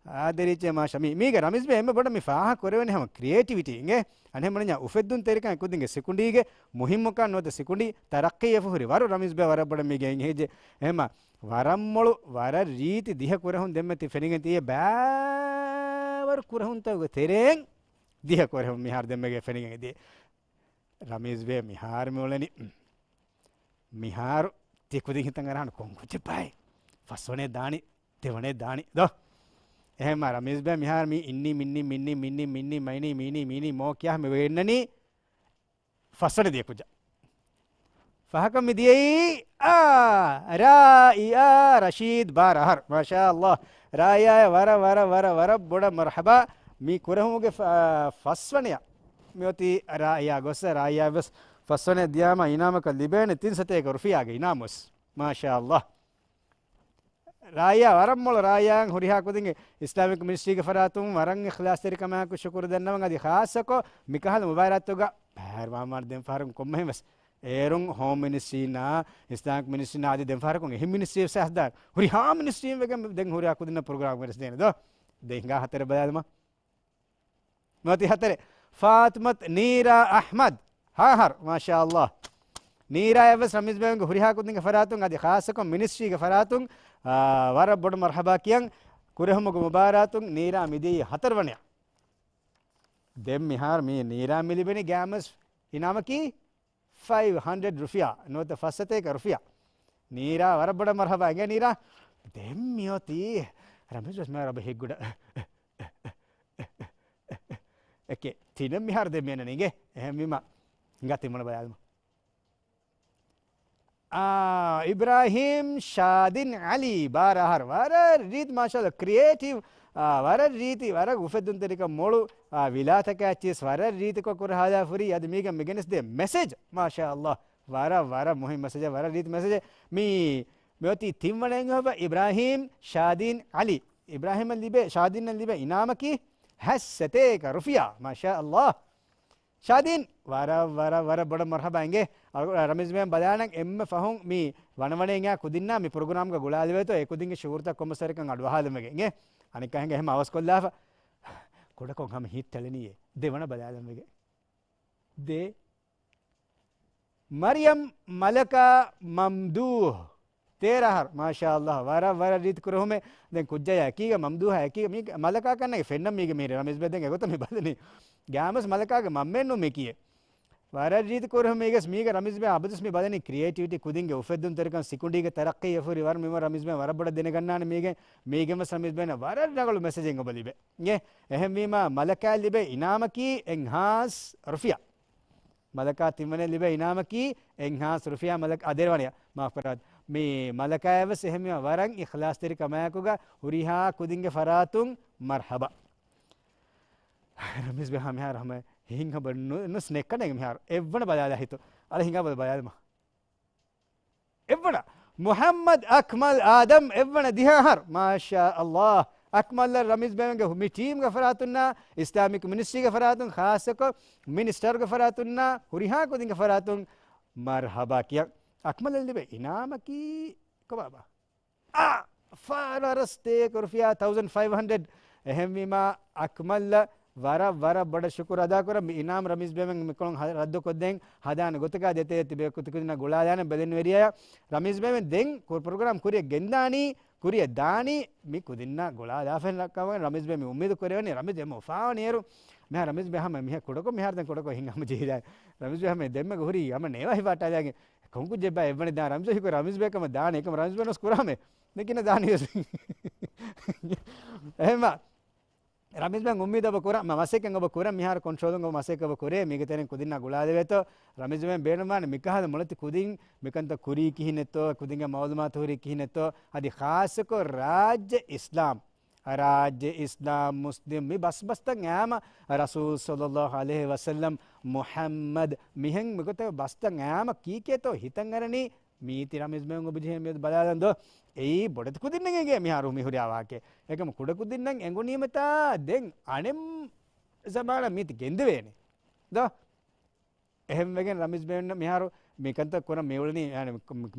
ހާދަ ރީއްޗޭ މާޝާ. މި-، މީގަ ރަމީޒް ބޭ އެންމެ ބޮޑަށް މި ފާހަގަ ކުރެވެނީ ހަމަ ކްރިއޭޓިވިޓީ އިނގޭ. އަނެއް މަނިންޏާ އުފެއްދުންތެރިކަން ކުދިންގެ ސިކުނޑީގެ މުހިއްމުކަން ނުވަތަ ސިކުނޑީ ތަރައްޤީ އެފަ ހުރި ވަރު ރަމީޒް ބޭ ވަރަށް ބޮޑަށް މީގެ އިނގޭ ހެއްޖެ. އެހެމަ ވަރަށް މޮޅު، ވަރަށް ރީތި ދިހަ ކުރެހުން ދެންމެ ތި ފެނިގެން ތިޔޭ ބައިވަރު ކުރެހުންތަކުގެ ތެރެއިން ދިހަ ކުރެހުން މިހާރު ދެންމެގެ ފެނިގެން ދިޔަ. ރަމީޒް ބޭ މިހާރު މި އުޅެނީ. މިހާރު ތި ކުދިން ހިތަށް އަރާނެ ކޮން ކުއްޖެއްބާއޭ؟ ފަސްވަނައެއް ދާނީ، ދެވަނައެއް ދާނީ ދޯ؟ އެހެންމާ ރަމީޒް ބޭ މިހާރު މީ އިންނީ މިންނީ މިންނީ މިންނީ މައިނީ މީނީ މީނީ މޯ ކިޔާ މި ވެގެންނަނީ ފަސްވަނަ ދިޔަ ކުއްޖާ. ފަހަކަށް މި ދިޔައީ، އާ، ރާއިއާ ރަޝީދް ބާރަ އަހަރު. މާޝާ ﷲ. ރާއިއާއަށް ވަރަށް، ވަރަށް، ވަރަށް، ވަރަށް ބޮޑަށް މަރުޙަބާ. މި ކުރެހުމުގެ ފަ-، ފަސްވަނަޔަށް މިއޮތީ ރާއިއާ ގޮއްސަ، ރާއިއާ ވެސް ފަސްވަނަ ދިޔާމަ އިނާމަކަށް ލިބޭނެ ތިން ސަތޭކަ ރުފިޔާގެ އިނާމު ވެސް. މާޝާ ﷲ. ރާއިއާ ވަރަށް މޮޅު ރާއިއާއަށް ހުރިހާ ކުދިންގެ އިސްލާމިކް މިނިސްޓްރީގެ ފަރާތުން ވަރަށް އިޚްލާޞްތެރިކަމާއެކު ޝުކުރު ދަންނަވަން. އަދި ޚާއްޞަކޮށް މިކަހަލަ މުބާރާތުގަ ބައިވެރިވާން ދެން ފަހަރު ކޮންމެހެން ވެސް އޭރުން ހޯމް މިނިސްޓްރީންނާ، އިސްލާމިކް މިނިސްޓްރީންނާ އަދި ދެން ފަހަރަކުން އެހެން މިނިސްޓްރީ ވެސް ހަދާ ހުރިހާ މިނިސްޓްރީން ވެގެން ދެން ހުރިހާ ކުދިންނަށް ޕްރޮގްރާމް ވެސް ދޭނެ ދޯ. ދެން ހިނގާ ހަތަރެއް ބަލާލަމާ. މިއޮތީ ހަތަރެއް. ފާތިމަތް ނީރާ އަޙްމަދު. ހާހަރު. މާޝާ ﷲ. ނީރާއަށް ވެސް ރަމީޒް ބޭގެ ހުރިހާ ކުދިންގެ ފަރާތުން އަދި ޚާއްޞަކޮށް މިނިސްޓްރީގެ ފަރާތުން، އާ، ވަރަށް ބޮޑު މަރުޙަބާ ކިޔަން. ކުރެހުމުގެ މުބާރާތުން ނީރާ މިދިޔައީ ހަތަރުވަނަޔަށް. ދެން މިހާރު މި ނީރާ މި ލިބެނީ ގާމަސް އިނާމަކީ ފައިވް ހަންޑްރެޑް ރުފިޔާ، ނުވަތަ ފަސް ސަތޭކަ ރުފިޔާ. ނީރާ ވަރަށް ބޮޑަށް މަރުޙަބާ އިނގޭ ނީރާ. ދެން މިއޮތީ ރަމީޒް ވެސް މިހާރު އަބަ ހިތްގަޑަ އެކެ ތިނެއް މިހާރު ދެން މިއަންނަނީ އިނގޭ. އެހެންވީމަ ހިނގާ ތިންވަނަ ބަލާލަމާ. އާ، އިބްރާހީމް ޝާދިން އަލީ ބާރަ އަހަރު. ވަރަށް ރީތި މާޝާﷲ ކްރިއޭޓިވް، އާ، ވަރަށް ރީތި، ވަރަށް އުފެއްދުންތެރިކަން މޮޅު، އާ، ވިލާތަކާ އެއްޗިސް ވަރަށް ރީތިކޮށް ކުރަހާލާފަ ހުރީ. އަދި މީގަ މިގެނެސް ދޭ މެސެޖް މާޝާﷲ. ވަރަށް، ވަރަށް މުހިންމު މެސެޖެއް، ވަރަށް ރީތި މެސެޖެއް. މި، މިއޮތީ ތިންވަނަ އެންގިހޮބަ އިބްރާހީމް ޝާދީން އަލީ. އިބްރާހީމަށް ލިބޭ، ޝާދީންއަށް ލިބޭ އިނާމަކީ ހަތް ސަތޭކަ ރުފިޔާ. މާޝާﷲ. ޝާދީން، ވަރަށް، ވަރަށް، ވަރަށް ބޮޑަށް މަރުޙަބާ އިނގޭ. އަޅު-، ރަމީޒް ބޭން ބަލާނަން އެންމެ ފަހުން މި ވަނަވަނަ އެނގާ ކުދިންނާ މި ޕްރޮގްރާމްގަ ގުޅާލެވޭތޯ އެ ކުދިންގެ ޝުޢޫރުތައް ކޮންމެސް ވަރަކަށް އަޑުއަހާލަން ވެގެން އިނގޭ. އަނެއްކާ ހިނގާ އެހެން އަވަސްކޮށްލާފަ. ކުޑަކޮށް ހަމަ ހިތް ތެޅެނީއޭ. ދެވަނަ ބަލާލަން ވެގެން. ދޭ. މަރިޔަމް މަލަކާ މަމްދޫހް. ތޭރަ އަހަރު. މާޝާﷲ. ވަރަށް، ވަރަށް ރީތި ކުރެހުމެއް. ދެން ކުއްޖާ އެކީގަ މަމްދޫހާ އެކީގަ މީ މަލަކާ ކަންނޭނގެ ފެންނަން މީގެ މިހިރީ ރަމީޒް ބޭ ދެން އެގޮތަށް މި ބަލަނީ. ގާމަސް މަލަކާގެ މަންމައެއްނު މި ކިޔޭ. ވަރަށް ރީތި ކުރެހުމެއް މީގަސް މީގަ ރަމީޒް ބޭ އަބަދުސް މި ބަލަނީ ކްރިއޭޓިވިޓީ ކުދިންގެ އުފެއްދުންތެރިކަން ސިކުނޑީގެ ތަރައްޤީ އެފުރި ވަރަށް މިވަރަށް ރަމީޒް ބޭ ވަރަށް ބޮޑަށް ދެނެގަންނާނެ މީގެ މީގެން ވެސް ރަމީޒް ބޭން ވަރަށް ރަނގަޅު މެސެޖެއް އެބަ ލިބޭ. އެ، އެހެންވީމާ މަލަކާ ލިބޭ އިނާމަކީ އެއްހާސް ރުފިޔާ. މަލަކާ ތިންވަނަ ލިބޭ އިނާމަކީ އެއްހާސް ރުފިޔާ މަލަކާ، އަ، ދެވަނަ، މާފު ކުރާތި. މި މަލަކާއަށް ވެސް އެހެންވީމާ ވަރަށް އިޚްލާޞްތެރިކަމާއެކުގަ ހުރިހާ ކުދިންގެ ފަރާތުން މަރްޙަބާ. ރަމީޒް ބޭ ހަމަ މިހާރު ހަމަ ހިތް ހަމަ ނު-، ނުސް ނެއްކަން މިހާރު. އެއްވަނަ ބަލާލާ ހިތު. އަޅެ ހިނގާ ބަލާލަމާ. އެއްވަނަ. މުޙައްމަދު އަކްމަލް އާދަމް އެއްވަނަ ދިހަ އަހަރު. މާޝާ ﷲ. އަކްމަލްއަށް ރަމީޒް ބޭންގެ މި ޓީމްގެ ފަރާތުންނާ، އިސްލާމިކް މިނިސްޓްރީގެ ފަރާތުން، ޚާއްޞަކޮށް މިނިސްޓަރުގެ ފަރާތުންނާ، ހުރިހާ ކުދިންގެ ފަރާތުން މަރްޙަބާ ކިޔަން. އަކްމަލްއަށް ލިބޭ އިނާމަކީ ކޮބާބާ؟ އާ، ފާރަރަސް ތޭކަ ރުފިޔާ ތައުޒަންޑް ފައިވް ހަންޑްރެޑް. އެހެންވީމާ، އަކްމަލްއަށް ވަރަށް، ވަރަށް ބޮޑަށް ޝުކުރު އަދާކުރަން. މި އިނާމް ރަމީޒް ބޭމެން މިކޮޅުން ހަ-، ރައްދުކޮށްދޭން ހަދާނެ ގޮތަކާ ދޭތެރޭ ތިބޭ ކުދިންނަށް ގުޅާލާނެ ބެލެނިވެރިޔާ. ރަމީޒް ބޭމެން ދެން ކުރު ޕްރޮގްރާމް ކުރިއަށް ގެންދާނީ، ކުރިއަށް ދާނީ، މި ކުދިންނާ ގުޅާލާފައި ރައްކަވަން ރަމީޒް ބޭ މި އުއްމީދު ކުރެވެނީ. ރަމީޒް އެމް އުފާވަނީ އޭރު. މިހާ ރަމީޒް ބޭ ހަމަ މިހާ ކުޑަކޮށް މިހާރު ދެން ކުޑަކޮށް ހިނގާ ހަމަ ޖެހިދާނެ. ރަމީޒް ބޭ ހަމަ ދެންމެ ހުރީ ހަމަ ނޭވާ ހިފާ ޓާލާގެން. ކޮން ކުއްޖެއްބާ އެއްވަނަ ދާ ރަމްޒު ހިކު ރަމްޒު ބޭކަމަށް ދާނެ އެކަމަ ރަމްޒު ބޭނުސް ކުރާމެ. ދެކިނަ ދާނީ ވެސް. އެހެމަ ރަމީޒް ބޭން އުއްމީދު އޮބަ ކުރަން، މަ-، މަސައްކަތް އޮބަ ކުރަން، މިހާރު ކޮންޓްރޯލުން އޮބަ މަސައްކަތް އޮބަ ކުރޭ، މީގެ ތެރެއިން ކުދިންނާ ގުޅާލެވޭތޯ. ރަމީޒް ބޭން ބޭނުންވާނެ މިކަހަލަ މޮޅެތި ކުދިން މިކަންތައް ކުރީ ކިހިނެއްތޯ، ކުދިންގެ މައުލޫމާތު ހުރީ ކިހިނެއްތޯ، އަދި ޚާއްޞަކޮށް ރާއްޖެ އިސްލާމް ރާއްޖެ އިސްލާމް މުސްލިމް މި ބަސްބަސްތައް އާމަ ރަސޫލު ޞައްލައްލާހު ޢަލައިހި ވަސައްލަމް މުޙައްމަދު މިހެން މިގޮތަށް ބަސްތައް އާމަ ކީކޭތޯ ހިތަށް އަރަނީ މީތި ރަމީޒް ބޭން އޮބިޖެހެން މިއަދު ބަލާލަން ދޯ. އެއީ ބޮޑެތި ކުދިންނެއް އެނގޭ މިހާރު މި ހުރި އާވާކޭ. އެކަމަ ކުޑަ ކުދިންނަށް އެނގުނީމަތާ ދެން އަނެއް ޒަމާނަށް މީތި ގެންދެވޭނެ ދޯ. އެހެންވެގެން ރަމީޒް ބޭން މިހާރު މިކަންތައް ކުރަން މިއުޅެނީ، ޔާނި،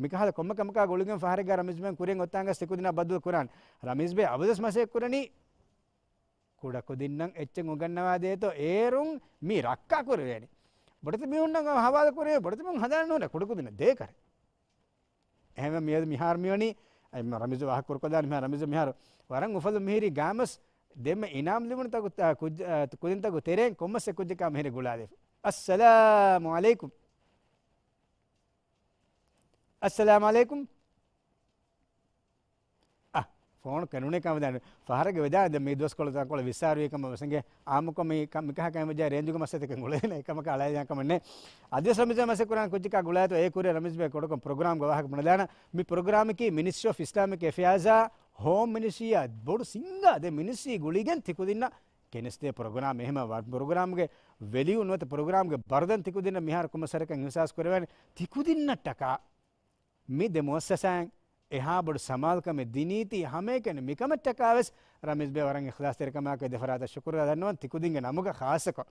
މިކަހަލަ ކޮންމެ ކަމަކާ ގުޅިގެން ފަހަރެއްގަ ރަމީޒް ބޭން ކުރިން އޮތާނގަސް ތި ކުދިންނާ ބައްދަލު ކުރާން. ރަމީޒް ބޭ އަބަދުވެސް މަސައްކަތް ކުރަނީ ކުޑަކުދިންނަށް އެއްޗެއް އުނގަންނަވާ ދޭތޯ އޭރުން މި ރައްކާ ކުރެވޭނެ. ބޮޑެތި މީހުންނަށް ހަވާލު ކުރޭ، ބޮޑެތި މީހުން ހަދާނެ ނޫނޭ ކުޑަކުދިންނަށް ދޭކަރެ. އެހެންވެ މިއަދު މިހާރު މިވަނީ، އައި މަ-، ރަމީޒު ވާހަކަ ކުރުކޮށްލާން މިހާރު ރަމީޒު މިހާރު ވަރަށް އުފަލުން މިހިރީ ގާމަސް ދެންމެ އިނާމް ލިބުނު ތަކު-، ތަ-، ކުއްޖ-، އަ، ކުދިންތަކު ތެރެއިން ކޮންމެސް އެއް ކުއްޖަކާ މިހިރީ ގުޅާލެފަ. އައްސަލާމު ޢަލައިކުމް. އައްސަލާމު ޢަލައިކުމް. އަ، ފޯނު ކެނޑުނޭ ކަމަށް ދާނެ. ފަހަރެއްގެ ވެދާނެ ދެން މީ ދުވަސްކޮޅު ތަންކޮޅު ވިއްސާރުވީ ކަމަށް ވެސް އިނގޭ. އާއްމުކޮށް މި ކަ-، މިކަހަ ކަމެއް ވެއްޖާ ރޭންޖުގެ މައްސަލަތަކެއް އުޅޭނެ އެކަމަކަށް އަޅައިލާން ކަމެއް ނެތް. އަދިވެސް ރަމީޒް މަސެއް ކުރާން ކުއްޖަކާ ގުޅާތޯ އޭ ކުރި ރަމީޒް ބޭ ކުޑަކޮށް ޕްރޮގްރާމްގެ ވާހަކަ ބުނެލާނަ. މި ޕްރޮގްރާމަކީ މިނިސްޓްރީ އޮފް އިސްލާމިކް އެފެއާޒާ ހޯމް މިނިސްޓްރީއާ ބޮޑު ސިންގާ ދެ މިނިސްޓްރީ ގުޅިގެން ތިކުދިންނަށް ގެނެސްދޭ ޕްރޮގްރާމް. އެހެމަ ވަ-، ޕްރޮގްރާމްގެ ވެލިއު ނުވަތަ ޕްރޮގްރާމްގެ ބަރުދަން ތިކުދިންނަށް މިހާރު ކޮންމެ ސަރަކަށް އިހްސާސް ކުރެވޭނެ. ތިކުދިންނަށްޓަކާ މި ދެ މުއައްސަސާއިން އެހާ ބޮޑު ސަމާލުކަމެއް ދިނީތީ ހަމައެކަނި މިކަމަށްޓަކާވެސް ރަމީޒް ބޭ ވަރަށް އިޚްލާޞްތެރިކަމާއެކު ދެފަރާތަށް ޝުކުރު ދަންނަވަން ތިކުދިންގެ ނަމުގަ ޚާއްޞަކޮށް.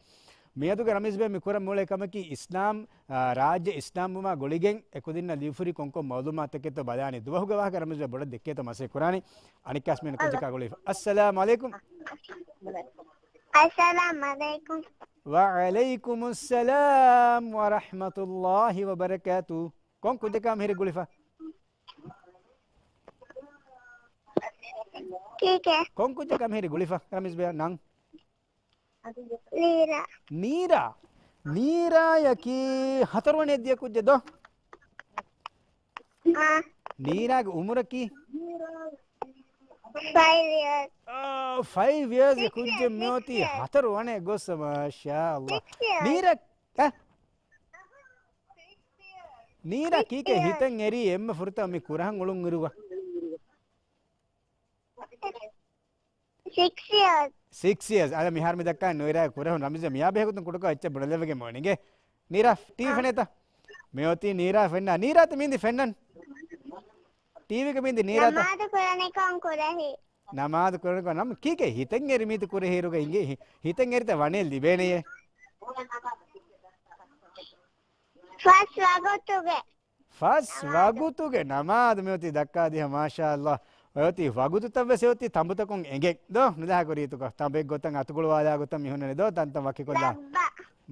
މިއަދުގެ ރަމީޒް ބޭ މި ކުރަން މިއުޅޭ ކަމަކީ އިސްލާމް، އާ، ރާއްޖެ އިސްލާމްވުމާ ގުޅިގެން އެކުދިންނަށް ލިޔުފުރި ކޮންކޮން މައުލޫމާތުތަކެއްތޯ ބަލާނީ ދުވަހުގެ ވާހަކަ ރަމީޒް ބޭ ބޮޑަށް ދެއްކޭތޯ މަސައްކަތް ކުރާނީ. އަނެއްކާސް މީނަ ކުއްޖަކާ ގުޅިފަ. އައްސަލާމު ޢަލައިކުމް. އައްސަލާމު ޢަލައިކުމް. ވަޢަލައިކުމުއްސަލާމް ވަރަޙްމަތުﷲ ވަބަރަކާތު. ކޮން ކުއްޖަކާ މިހިރީ ގުޅިފަ؟ ކީކޭ؟ ކޮން ކުއްޖަކާ މިހިރީ ގުޅިފަ؟ ރަމީޒް ބޭ ނަން؟ ނީރާ. ނީރާ. ނީރާޔަކީ ހަތަރުވަނައަށް ދިޔަ ކުއްޖެއް ދޯ؟ އާ. ނީރާގެ އުމުރަކީ؟ ފައިވް އިޔާސް. އާ، ފައިވް އިޔާސްގެ ކުއްޖެއް މިއޮތީ ހަތަރުވަނައަށް ގޮސް، މާޝާﷲ. ނީރާ، އަ؟ ނީރާ ކީކޭ ހިތަށް އެރީ އެންމެ ފުރަތަމަ މި ކުރަހަން އުޅުން އިރުގަ؟ ސިކްސް އިޔާސް. ސިކްސް އިޔާސް. އަދަ މިހާރު މި ދައްކާ ނުއިރާ ކުރަހުން ރަމީޒް މިޔާ ބެހޭގޮތުން ކުޑަކޮށް އެއްޗެއް ބުނެލެވިގެން މިވަނީ އިނގޭ. ނީރާ، ޓީވީ ފެނޭތަ؟ މިއޮތީ ނީރާ ފެންނާ. ނީރާތަ މީނދި ފެންނަން؟ ޓީވީގަ މީނދި ނީރާތަ؟ ނަމާދު ކުރަނިކޮން ކުރެހި. ނަމާދު ކުރަނިކޮން ނަމަ ކީކޭ ހިތަށް އެރި މީތި ކުރެހި އިރުގަ އިނގޭ؟ ހި-، ހިތަށް އެރިތަ ވަނޭ ލިބޭނެޔޭ. ފަސް ވަގުތުގެ. ފަސް ވަގުތުގެ ނަމާދު މިއޮތީ ދައްކާދިހަ، މާޝާﷲ. އޮތީ ވަގުތުތައް ވެސް އޮތީ ތަނބުތަކުން އެނގެން. ދޯ، ނުލަހާ ކުރީތުކޮށް. ތަނބެއް ގޮތަށް އަތުގުޅުވާލާ ގޮތަށް މި ހުންނަނީ ދޯ، ތަންތަން ވަކިކޮށްލާ. ދައްބަ.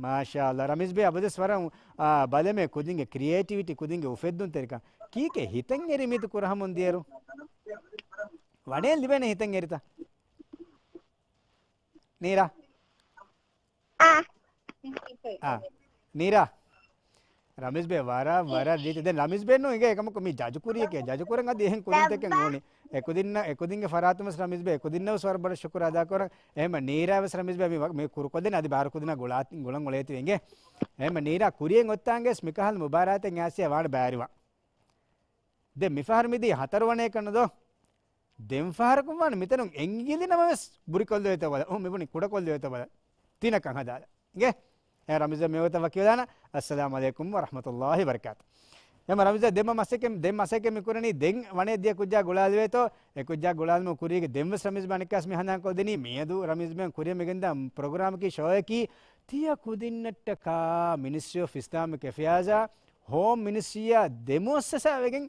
މާޝާﷲ. ރަމީޒް ބޭ އަބަދުވެސް ވަރަށް، އާ، ބަލަމޭ ކުދިންގެ ކްރިއޭޓިވިޓީ، ކުދިންގެ އުފެއްދުންތެރިކަން. ކީކޭ ހިތަށް އެރި މީތި ކުރަހަމުން ދިޔައިރު؟ ވަނޭ ލިބޭނެ ހިތަށް އެރިތަ؟ ނީރާ. އާ. އާ. ނީރާ. ރަމީޒް ބޭ ވަރަށް، ވަރަށް ރީތި. ދެން ރަމީޒް ބޭ ނޫން އިނގޭ އެކަމަކު މި ޖަޖު ކުރިޔެކޭ. ޖަޖު ކުރަން އަދި އެހެން ކުދިންތަކެއް ނޫނީ. އެކުދިންނަށް، އެކުދިންގެ ފަރާތުން ވެސް ރަމީޒް ބޭ އެކުދިންނަށް ވެސް ވަރަށް ބޮޑަށް ޝުކުރު އަދާކުރަން. އެހެންމަ ނީރާ ވެސް ރަމީޒް ބޭ މި ވަ-، މި ކުރުކޮށްދޭނެ އަދި ބާރު ކުދިންނަށް ގުޅާ-، ގުޅަން އުޅޭތީ އިނގޭ. އެހެންމަ ނީރާ ކުރިޔަށް އޮތްތާނގެސް މިކަހަލަ މުބާރާތެއް އާސިޔާ ވާނެ ބައިވެރިވާން. ދެން މިފަހަރު މިދީ ހަތަރު ވަނައަކަށް ނުދޯ؟ ދެން ފަހަރަކުން ވާނެ މިތަނުން އެނގިލި ނަމަވެސް ބުރިކޮށްލެވޭތޯ ބަލަ. އު، މިބުނި ކުޑަކޮށްލެވޭތޯ ބަލަ. ތިނަކަށް ހަދާލަ. އިނގޭ؟ އެ ރަމީޒް މިއޮތަށް ވަކިވެލާނަ. އައްސަލާމު ޢަލައިކުމް ވަރަޙްމަތުﷲ ވަބަރަކާތު. އެމަ ރަމީޒް ދެން މަ މަސައްކަތް، ދެން މަސައްކަތް މި ކުރަނީ ދެން ވަނޭ ދިޔަ ކުއްޖާ ގުޅާލެވޭތޯ. އެ ކުއްޖާ ގުޅާލުމުގެ ކުރީގެ ދެން ވެސް ރަމީޒް ބޭ އަނެއްކާސް މި ހަނދާންކޮށްދިނީ މިއަދު ރަމީޒް ބޭ ކުރިޔަށް މިގެންދާ ޕްރޮގްރާމަކީ ޝޯއަކީ ތިޔަ ކުދިންނަށްޓަކާ މިނިސްޓްރީ އޮފް އިސްލާމިކް އެފެއާޒާ ހޯމް މިނިސްޓްރީއާ ދެ މުއައްސަސާ ވެގެން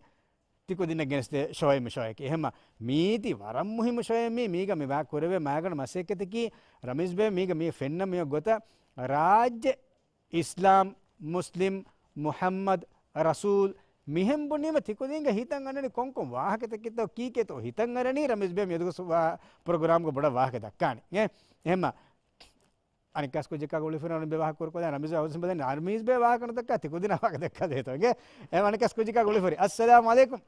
ތިކުދިންނަށް ގެނެސްދޭ ޝޯއެއް މި ޝޯއަކީ. އެހެންމަ މީތި ވަރަށް މުހިއްމު ޝޯއެއް މީ. މީގަ މި ބާ ކުރެވޭ މައިގަނޑު މަސައްކަތަކީ ރަމީޒް ބޭ މީގަ މި ފެންނަ މި ގޮތަށް ރާއްޖެ އިސްލާމް، މުސްލިމް، މުޙައްމަދު، ރަސޫލް މިހެން ބުނީމަ ތިކުދިންގެ ހިތަށް އަންނަނީ ކޮންކޮން ވާހަކަތަކެއްތޯ ކީކޭތޯ ހިތަށް އަރަނީ ރަމީޒް ބޭ މިއަދުގެ ސު-، ވާ-، ޕްރޮގްރާމްގަ ބޮޑަށް ވާހަކަ ދައްކާނީ. އެ، އެހެންމަ އަނެއްކާސް ކުއްޖަކާ ގުޅިފަ ރަމީޒް ބޭ ވާހަކަ ކުރުކޮށްލާ ރަމީޒް ބޭ އަވަސް ބަލަން ރަމީޒް ބޭ ވާހަކަ ނުދައްކާ ތިކުދިން ވާހަކަ ދައްކާ ދޭތޯ އިނގޭ. އެ އަނެއްކާސް ކުއްޖަކާ ގުޅިފަ ރި. އައްސަލާމު ޢަލައިކުމް.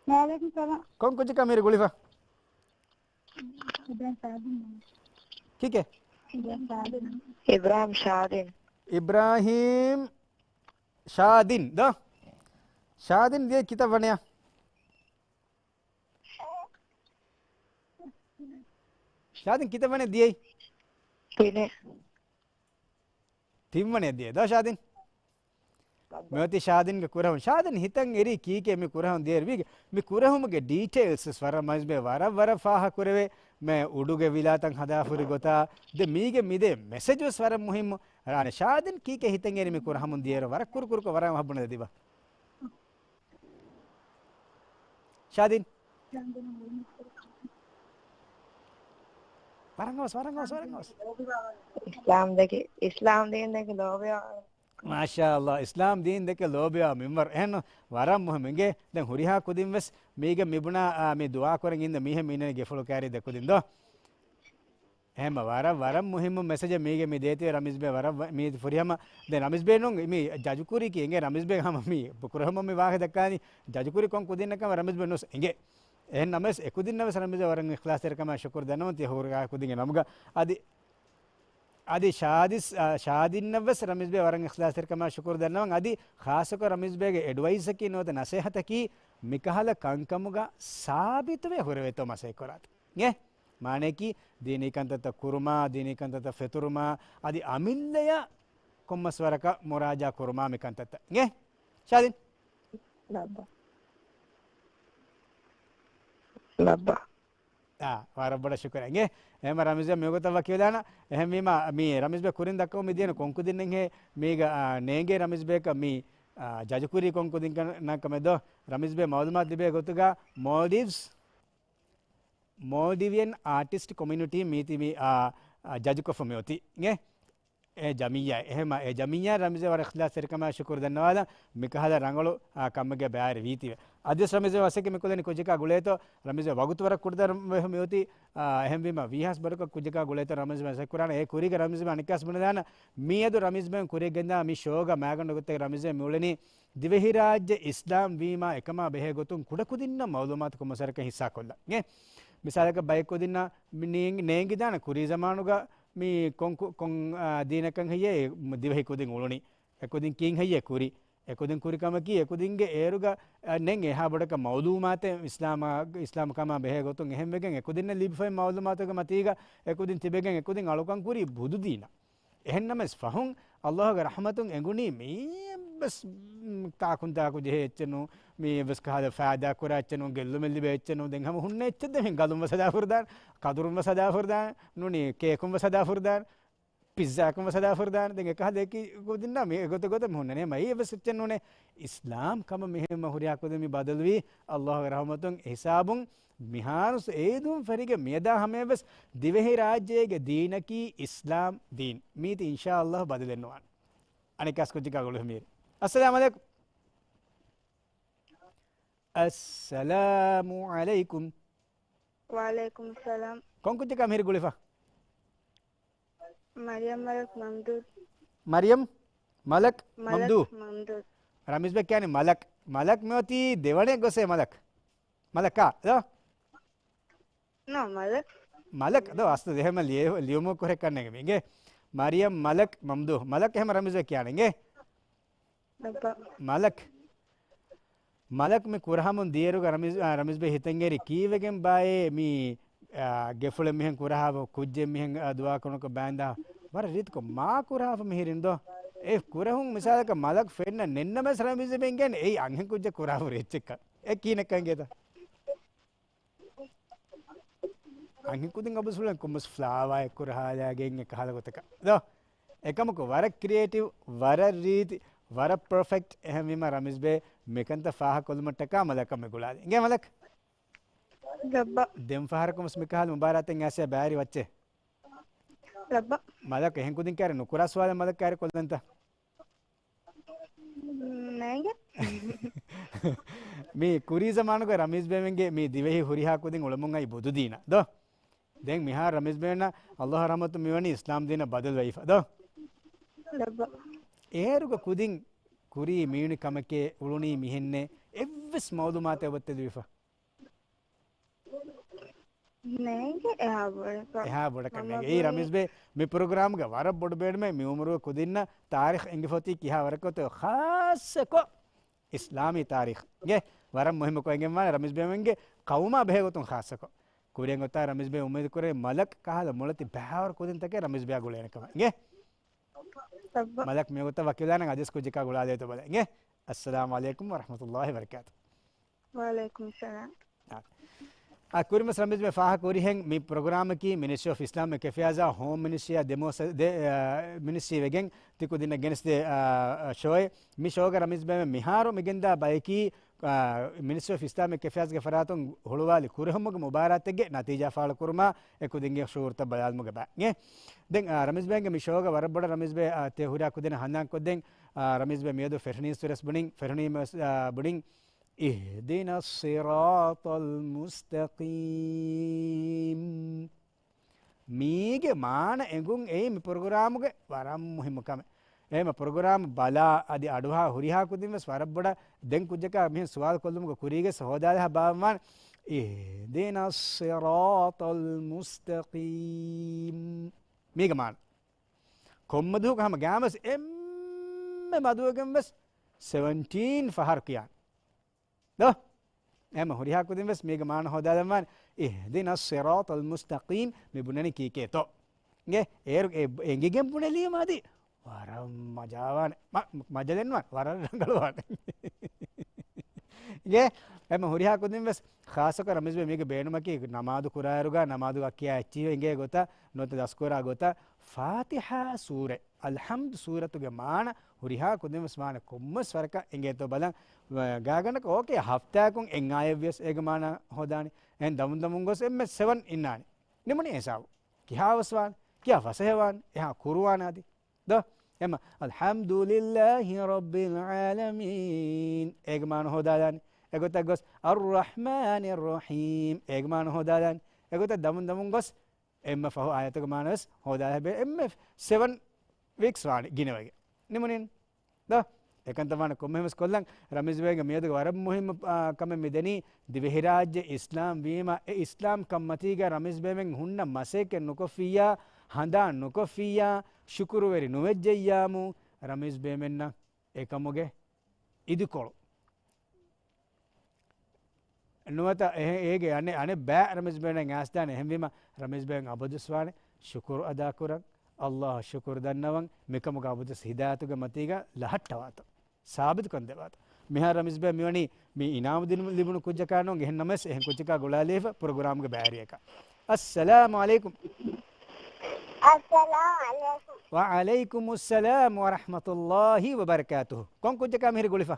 ވަޢަލައިކުމް ސަލާމް. ކޮން ކުއްޖަކާ މިހިރީ ގުޅިފަ؟ ކީކޭ؟ އިބްރާހިމް ޝާދިން. އިބްރާހިމް ޝާދިން ދޯ؟ ޝާދިން ދިޔަ ކިތައް ވަނެޔާ؟ ޝާދިން ކިތައް ވަނެ ދިޔައީ؟ ތިނެއް. ތިން ވަނެ ދިޔައީ ދޯ ޝާދިން؟ މިއޮތީ ޝާދިންގެ ކުރަހުން. ޝާދިން ހިތަށް އެރީ ކީކޭ މި ކުރަހުން ދިޔައިރު ވީގެ؟ މި ކުރަހުމުގެ ޑީޓެއިލްސް ވެސް ވަރަށް މަޖިބޭ ވަރަށް ވަރަށް ފާހަ ކުރެވޭ. މެ އުޑުގެ ވިލާތައް ހަދާފުރި ގޮތާ. ދެ މީގެ މިދޭ މެސެޖް ވެސް ވަރަށް މުހިއްމު. ރާނެ ޝާދިން ކީކޭ ހިތަށް އެރީ މި ކުރަހަމުން ދިޔައިރު ވަރަށް ކުރު ކުރުކޮށް ވަރަށް ވަހަށް ބުނެލަދީބަ. ޝާދިން. ވަރަށް ގޮސް، ވަރަށް ގޮސް، ވަރަށް ގޮސް. އިސްލާމް ދެކެ، އިސްލާމް ދީން ދެކެ ލޯބިވާ. މާޝާﷲ، އިސްލާމް ދީން ދެކެ ލޯބިވާ މިންވަރު. އެހެން ވަރަށް މުހިއްމު އިނގޭ. ދެން ހުރިހާ ކުދިން ވެސް މީގެ މިބުނާ، އާ، މި ދުޢާ ކުރަން އިންދަ މީހެއް މި އިންނަނީ ގެފުޅު ކައިރީ ދެ ކުދިން ދޯ؟ އެހެމަ ވަރަށް، ވަރަށް މުހިއްމު މެސެޖެއް މީގެ މި ދޭތީ ރަމީޒް ބޭ ވަރަށް ވަ-، މީ ފުރިހަމަ ދެ ރަމީޒް ބޭ ނުން މީ ޖަޖު ކުރީ ކީ އެނގޭ ރަމީޒް ބޭ ހަމަ މީ ކުރަހަމަ މި ވާހެ ދައްކާނީ ޖަޖު ކުރި ކޮން ކުދިންނަ ކަމަށް ރަމީޒް ބޭ ނުސް އެނގޭ. އެހެން ނަމަވެސް އެ ކުދިންނަށް ވެސް ރަމީޒް ބޭ ވަރަށް އިޚްލާސްތެރިކަމާ ޝުކުރު ދަންނަވަން ތި ހުރިހާ ކުދިންގެ ނަމުގަ. އަދި، އަދި ޝާދިސް، އާ، ޝާދިންނަށް ވެސް ރަމީޒް ބޭ ވަރަށް އިޚްލާސްތެރިކަމާ ޝުކުރު ދަންނަވަން. އަދި ޚާއްޞަކޮށް ރަމީޒް ބޭގެ އެޑްވައިސްއަކީ ނުވަތަ ނަސޭހަތަކީ މިކަހަލަ ކަންކަމުގަ ސާބިތުވެ ހުރެވޭތޯ މަސައްކަތް ކުރާތި. އެ މާނައަކީ، ދީނީ ކަންތައްތައް ކުރުމާ، ދީނީ ކަންތައްތައް ފެތުރުމާ، އަދި އަމިއްލަޔަށް ކޮންމެސް ވަރަކަށް މުރާޖާ ކުރުމާ މި ކަންތައްތައް. އެ ޝާދިން. ލައްބަ. ލައްބަ. އާ، ވަރަށް ބޮޑަށް ޝުކުރިއްޔާ. އެ، އެހެމަ ރަމީޒް ބޭ މިގޮތަށް ވަކިވެލާނަ. އެހެންވީމަ، މީ ރަމީޒް ބޭ ކުރިން ދައްކަމުން މި ދިޔަނީ ކޮން ކުދިންނެއްހޭ މީގަ، އާ، ނޭނގޭ ރަމީޒް ބޭކަށް މީ، އާ، ޖަޖު ކުރީ ކޮން ކުދިން ކަން-، ނަކަމެއް ދޯ؟ ރަމީޒް ބޭ މައުލޫމާތު ލިބޭ ގޮތުގަ މޯލްޑިވްސް، މޯލްޑިވިއަން އާޓިސްޓް ކޮމިއުނިޓީ މީތި މި، އާ، އާ، ޖަޖުކޮށްފަ މި އޮތީ. އެ އެ ޖަމިއްޔާ. އެހެމަ އެ ޖަމިއްޔާ ރަމީޒް ބޭ ވަރަށް އިޚްލާސްތެރިކަމާ ޝުކުރު ދަންނަވާލަން މިކަހަލަ ރަނގަޅު، އާ، ކަމެއްގެ ބައިވެރިވީތީވެ. އަދިވެސް ރަމީޒް ބޭ މަސައްކަތް މިކުރަނީ ކުއްޖަކާ ގުޅޭތޯ ރަމީޒް ބޭ ވަގުތު ވަރަށް ކުޑަތަރު މި އޮތީ، އާ، އެހެންވީމަ ވީހާވެސް ބަރަކަށް ކުއްޖަކާ ގުޅޭތޯ ރަމީޒް ބޭ މަސައްކަތް ކުރާނެ. އެ ކުރީގަ ރަމީޒް ބޭ އަނެއްކާސް ބުނެލާނަ މިއަދު ރަމީޒް ބޭ ކުރިއަށް ގެންދާ މި ޝޯގަ މާގަނޑު ގޮތެއް ރަމީޒް ބޭ މި އުޅެނީ ދިވެހިރާއްޖެ އިސްލާމް ވީމާ އެކަމާ ބެހޭ ގޮތުން ކުޑަކުދިންނަށް މައުލޫމާތު ކޮންމެސް ވަރަކަށް ހިއްސާކޮށްލަން. އެ މިސާލަކަށް ބައެއް ކުދިންނަށް މި ނޭނގި-، ނޭނގިދާނެ ކުރީ ޒަމާނުގަ މި ކޮން ކު-، ކޮން، އާ، ދީނަކަށް ހެއްޔޭ ދިވެހި ކުދިން އުޅުނީ؟ އެކުދިން ކީއް ހެއްޔޭ ކުރީ؟ އެކުދިން ކުރި ކަމަކީ އެކުދިންގެ އޭރުގަ، އަ، ނެތް އެހާ ބޮޑަކަށް މައުލޫމާތެއް އިސްލާމާ-، އިސްލާމް ކަމާ ބެހޭ ގޮތުން އެހެންވެގެން އެކުދިންނަށް ލިބިފައި މައުލޫމާތުގެ މަތީގަ އެކުދިން ތިބެގެން އެކުދިން އަޅުކަން ކުރީ ބުދު ދީނަށް. އެހެންނަމަވެސް ފަހުން އައްލާހުގެ ރަޙްމަތުން އެނގުނީ މީ އެއްވެސް، މް، ތާކުން ތާކު ޖެހޭ އެއްޗެއް ނޫން، މީ އެއްވެސް ކަހަލަ ފައިދާ ކުރާ އެއްޗެއް ނޫން، ގެއްލުމެއް ލިބޭ އެއްޗެއް ނޫން. ދެން ހަމަ ހުންނަ އެއްޗެއް ދެން ގަލުން ވެސް ހަދާފަ ހުރެދާނެ، ކަދުރުން ވެސް ހަދާފަ ހުރެދާނެ، ނޫނީ ކޭކުން ވެސް ހަދާފަ ހުރެދާނެ، ޕިއްޒާކުން ވެސް ހަދާފަ ހުރެދާނެ. ދެން އެކަހަލަ އެކި ކުދިންނާ މި އެގޮތަށް ގޮތަށް މި ހުންނަނީ. މައި އެއްވެސް އެއްޗެއް ނޫނޭ. އިސްލާމް ކަމަށް މިހެން މަ ހުރިހާ ކުދިން މި ބަދަލުވީ އައްލާހުގެ ރަޙްމަތުން އެހިސާބުން. މިހާރުސް އޭދޫން ފެރިގެން މިއަދާ ހަމަޔަށްވެސް ދިވެހިރާއްޖޭގެ ދީނަކީ އިސްލާމް ދީން. މީތި އިންޝާއައްލާހު ބަދަލެއް ނުވާނެ. އަނެއްކާސް ކުއްޖަކާ ގުޅިފަ މިހިރީ. އައްސަލާމު ޢަލައިކުމް. އައްސަލާމު ޢަލައިކުމް. ވަޢަލައިކުމް ސަލާމް. ކޮން ކުއްޖަކާ މިހިރީ ގުޅިފަ؟ މަރިޔަމް މަލަކް މަމްދޫ. މަރިޔަމް މަލަކް މަމްދޫ. މަމްދޫ. ރަމީޒް ބޭ ކިޔާނީ މަލަކް. މަލަކް މިއޮތީ ދެވަނައަށް ގޮސް އޭ މަލަކް. މަލަކާ ދޯ؟ ނޯ، މަލަކް. މަލަކް ދޯ؟ އަސްލު އެހެމަ ލިޔެ-، ލިޔުމު ކުރެ ކަންނޭނގެ މީގެ. މަރިޔަމް މަލަކް މަމްދޫ. މަލަކް އެހެމަ ރަމީޒް ބޭ ކިޔާނެ އިނގޭ. ލައްބަ. މަލަކް. މަލަކް މި ކުރަހަމުން ދިޔައިރުގަ ރަމީޒް، އާ، ރަމީޒް ބޭ ހިތަށް އެރި ކީއްވެގެން ބާއޭ މި، އާ، ގެފުޅެއް މިހެން ކުރަހާފަ، ކުއްޖެއް މިހެން، އާ، ދުޢާ ކުރުނަކަށް ބާއިންދާ. ވަރަށް ރީތިކޮށް މާ ކުރަހާފަ މިހިރީން ދޯ؟ އެ ކުރެހުން މިސާލަކަށް މަލަކް ފެންނަ ނެންނަމަސް ރަމީޒް ބޭ އިނގޭނެ އެއީ އަންހެން ކުއްޖެއް ކުރަހާފަ ހުރި އެއްޗެއްކަން. އެ ކިހިނެއްކަން އިނގޭތަ؟ އަންހެން ކުދިން އަބުސުލަން ކޮންމެސް ފްލާވާއެއް ކުރަހާލާގެން އެ ކަހަލަ ގޮތަކަށް ދޯ؟ އެކަމަކު ވަރަށް ކްރިއޭޓިވް، ވަރަށް ރީތި، ވަރަށް ޕަރފެކްޓް. އެހެންވީމަ ރަމީޒް ބޭ މިކަންތައް ފާހަގަކޮށްލުމަށްޓަކާ މަލަކަށް މި ގުޅާލި. އިނގޭ މަލަކް؟ ލައްބަ. ދެން ފަހަރަކުން ވެސް މިކަހަލަ މުބާރާތެއް އައިސް ބައިވެރި ވައްޗޭ. ލައްބަ. މަލަކް އެހެން ކުދިން ކައިރި ނުކުރާ ސުވާލެއް މަލަކް ކައިރި ކޮށްލަންތަ؟ ނޭނގެ. މި ކުރީ ޒަމާނުގަ ރަމީޒް ބޭމެންގެ މި ދިވެހި ހުރިހާ ކުދިން އުޅެމުން އައި ބުދު ދީނަށް ދޯ؟ ދެން މިހާރު ރަމީޒް ބޭމެންނަށް އައްލާހު ރަޙްމަތު މިވަނީ އިސްލާމް ދީނަށް ބަދަލުވެފަ ދޯ؟ ލައްބަ. އޭރުގަ ކުދިން ކުރީ މިވެނި ކަމެކޭ، އުޅުނީ މިހެންނޭ، އެއްވެސް މައުލޫމާތެއް އޮބައްތަ ލިބިފަ؟ ނޭނގެ އެހާ ބޮޑަކަށް. އެހާ ބޮޑަކަށް ނޭނގެ. އެއީ ރަމީޒް ބޭ މި ޕްރޮގްރާމްގެ ވަރަށް ބޮޑު ބޭނުމެއް މި އުމުރުގެ ކުދިންނަށް ތާރީޚް އެނގިފަ އޮތީ ކިހާ ވަރަކަށްތޯ ޚާއްޞަކޮށް އިސްލާމީ ތާރީޚްގެ ވަރަށް މުހިއްމުކޮށް އެނގެންވާނެ ރަމީޒް ބޭމެންގެ ޤައުމާ ބެހޭ ގޮތުން ޚާއްޞަކޮށް. ކުރިއަށް އޮތާ ރަމީޒް ބޭ އުއްމީދު ކުރޭ މަލަކް ކަހަލަ މޮޅަތި ބައިވަރު ކުދިންތަކެއް ރަމީޒް ބޭއާ ގުޅޭނެ ކަމަށް. އިނގޭ؟ ލައްބަ. މަލަކް މިވަގުތަށް ވަކިވެލާނަން އަދިވެސް ކުއްޖަކާ ގުޅާލޭތޯ ބަލަން. އިނގޭ؟ އައްސަލާމު ޢަލައިކުމް ވަރަޙްމަތުﷲި ވަބަރަކާތުހު. ވަޢަލައިކުމުއްސަލާމް. އާ. އާ، ކުރިންވެސް ރަމީޒް ބޭ ފާހަގަ ކުރިހެން މި ޕްރޮގްރާމަކީ މިނިސްޓްރީ އޮފް އިސްލާމިކް އެފެއާޒާ ހޯމް މިނިސްޓްރީއާ ދެމޯ ސަ-، ދެ-، އާ، މިނިސްޓްރީ ވެގެން ތި ކުދިންނަށް ގެނެސްދޭ، އާ، ޝޯއެއް. މި ޝޯގަ ރަމީޒް ބޭ މިހާރު މިގެންދާ ބަޔަކީ، އާ، މިނިސްޓްރީ އޮފް އިސްލާމިކް އެފެއާޒްގެ ފަރާތުން ހުޅުވާލި ކުރެހުމުގެ މުބާރާތެއްގެ ނަތީޖާ ފާޅު ކުރުމާ އެ ކުދިންގެ ޝުޢޫރުތައް ބަލާލުމުގެ ބައެއް. ދެން، އާ، ރަމީޒް ބޭގެ މި ޝޯގަ ވަރަށް ބޮޑަށް ރަމީޒް ބޭ، އާ، ތި ހުރިހާ ކުދިންނަށް ހަނދާންކޮށްދޭން، އާ، ރަމީޒް ބޭ މިއަދު ފެށުނީ ސުރެސް ބުނިން، ފެށުނީ މަސް-، އާ، ބުނިން، اهدنا الصراط المستقيم. މީގެ މާނަ އެނގުން އެއީ މި ޕްރޮގްރާމުގެ ވަރަށް މުހިއްމު ކަމެއް. އެހެންމަ ޕްރޮގްރާމް ބަލާ އަދި އަޑުހާ ހުރިހާ ކުދިން ވެސް ވަރަށް ބޮޑަށް ދެން ކުއްޖަކާ މިހެން ސުވާލު ކޮށްލުމުގެ ކުރީގެ ހޯދާލަހާ ބާވަންވާނެ، اهدنا الصراط المستقيم. މީގެ މާނަ. ކޮންމެ ދުވަހަކު ހަމަ ގާމަސް އެންމެ މަދުވެގެން ވެސް ސެވެންޓީން ފަހަރު ކިޔާނެ. ދޯ؟ އެހެންމަ ހުރިހާ ކުދިން ވެސް މީގެ މާނަ ހޯދާލަންވާނެ، اهدنا الصراط المستقيم، މި ބުނަނީ ކީކޭތޯ؟ އިނގޭ، އޭރު އެ އެނގިގެން ބުނެލީމަ އަދި ވަރަށް މަޖާވާނެ. މަ-، މަޖަލެއްނުވާނެ، ވަރަށް ރަނގަޅުވާނެ. އިނގޭ، އެހެންމަ ހުރިހާ ކުދިން ވެސް ޚާއްޞަކޮށް ރަމީޒް ބޭ މީގެ ބޭނުމަކީ ނަމާދު ކުރާއިރުގަ ނަމާދުގަ ކިޔާ އެއްޗިހި އިނގޭ ގޮތަށް ނުވަތަ ދަސްކުރާ ގޮތަށް ފާތިޙާ ސޫރަ، އަލްޙަމްދު ސޫރަތުގެ މާނަ ހުރިހާ ކުދިން ވެސް މާނަ ކޮންމެސް ވަރަކަށް އެނގޭތޯ ބަލަން. ގާގަނޑަކަށް އޯކޭ، ހަފްތާއަކުން އެއް އާޔަތް ވިޔަސް އޭގެ މާނަ ހޯދާނެ. އެހެން ދަމުން ދަމުން ގޮސް އެންމެ ސެވެން އިންނާނެ. ނިމުނީ ހިސާބު. ކިހާވެސް ވާނެ. ކިހާ ފަސޭހަވާނެ. އެހާ ކުރުވާނެ އަދި. ދޯ؟ އެމަ، الحمد لله رب العالمين. އޭގެ މާނަ ހޯދާލާނެ. އެގޮތަށް ގޮސް الرحمن الرحيم. އޭގެ މާނަ ހޯދާލާނެ. އެގޮތަށް ދަމުން ދަމުން ގޮސް އެންމެ ފަހު އާޔަތުގެ މާނަ ވެސް ހޯދާލާ ހެބޭ. އެންމެ ސެވެން ވީކްސް ވާނެ ގިނަވެގެން. ނިމުނީން. ދޯ؟ އެކަންތައް ވާނެ ކޮންމެހެން ވެސް ކޮށްލަން. ރަމީޒް ބޭގެ މިއަދުގެ ވަރަށް މުހިއްމު، އާ، ކަމެއް މިދެނީ. ދިވެހިރާއްޖެ އިސްލާމް ވީމަ، އެ އިސްލާމް ކަން މަތީގަ ރަމީޒް ބޭމެން ހުންނަ މަސައްކަތް ނުކޮށްފިއްޔާ، ހަނދާން ނުކޮށްފިއްޔާ، ޝުކުރުވެރި ނުވެއްޖެއްޔާމު، ރަމީޒް ބޭމެންނަށް އެކަމުގެ އިދިކޮޅު. ނުވަތަ އެހެ-، އޭގެ އަނެއް، އަނެއް ބައި ރަމީޒް ބޭން އައިސްދާނެ. އެހެންވީމަ، ރަމީޒް ބޭން އަބަދުސް ވާނެ ޝުކުރު އަދާކުރަން، ﷲ އަށް ޝުކުރު ދަންނަވަން، މިކަމުގަ އަބަދުސް ހިދާޔަތުގެ މަތީގަ ލަހައްޓަވާތޯ، ސާބިތުކަން ދެވާތޯ. މިހާ ރަމީޒް ބޭން މިވަނީ މި އިނާމު ދިނު ލިބުނު ކުއްޖަކާ ނޫން، އެހެން ނަމަވެސް އެހެން ކުއްޖަކާ ގުޅާލީފަ ޕްރޮގްރާމްގެ ބައިވެރިޔަކަށް. އައްސަލާމު ޢަލައިކުމް. އައްސަލާމު ޢަލައިކުމް. ވަޢަލައިކުމުއްސަލާމް ވަރަޙްމަތުﷲ ވަބަރަކާތުހު. ކޮން ކުއްޖަކާ މިހިރީ ގުޅިފަ؟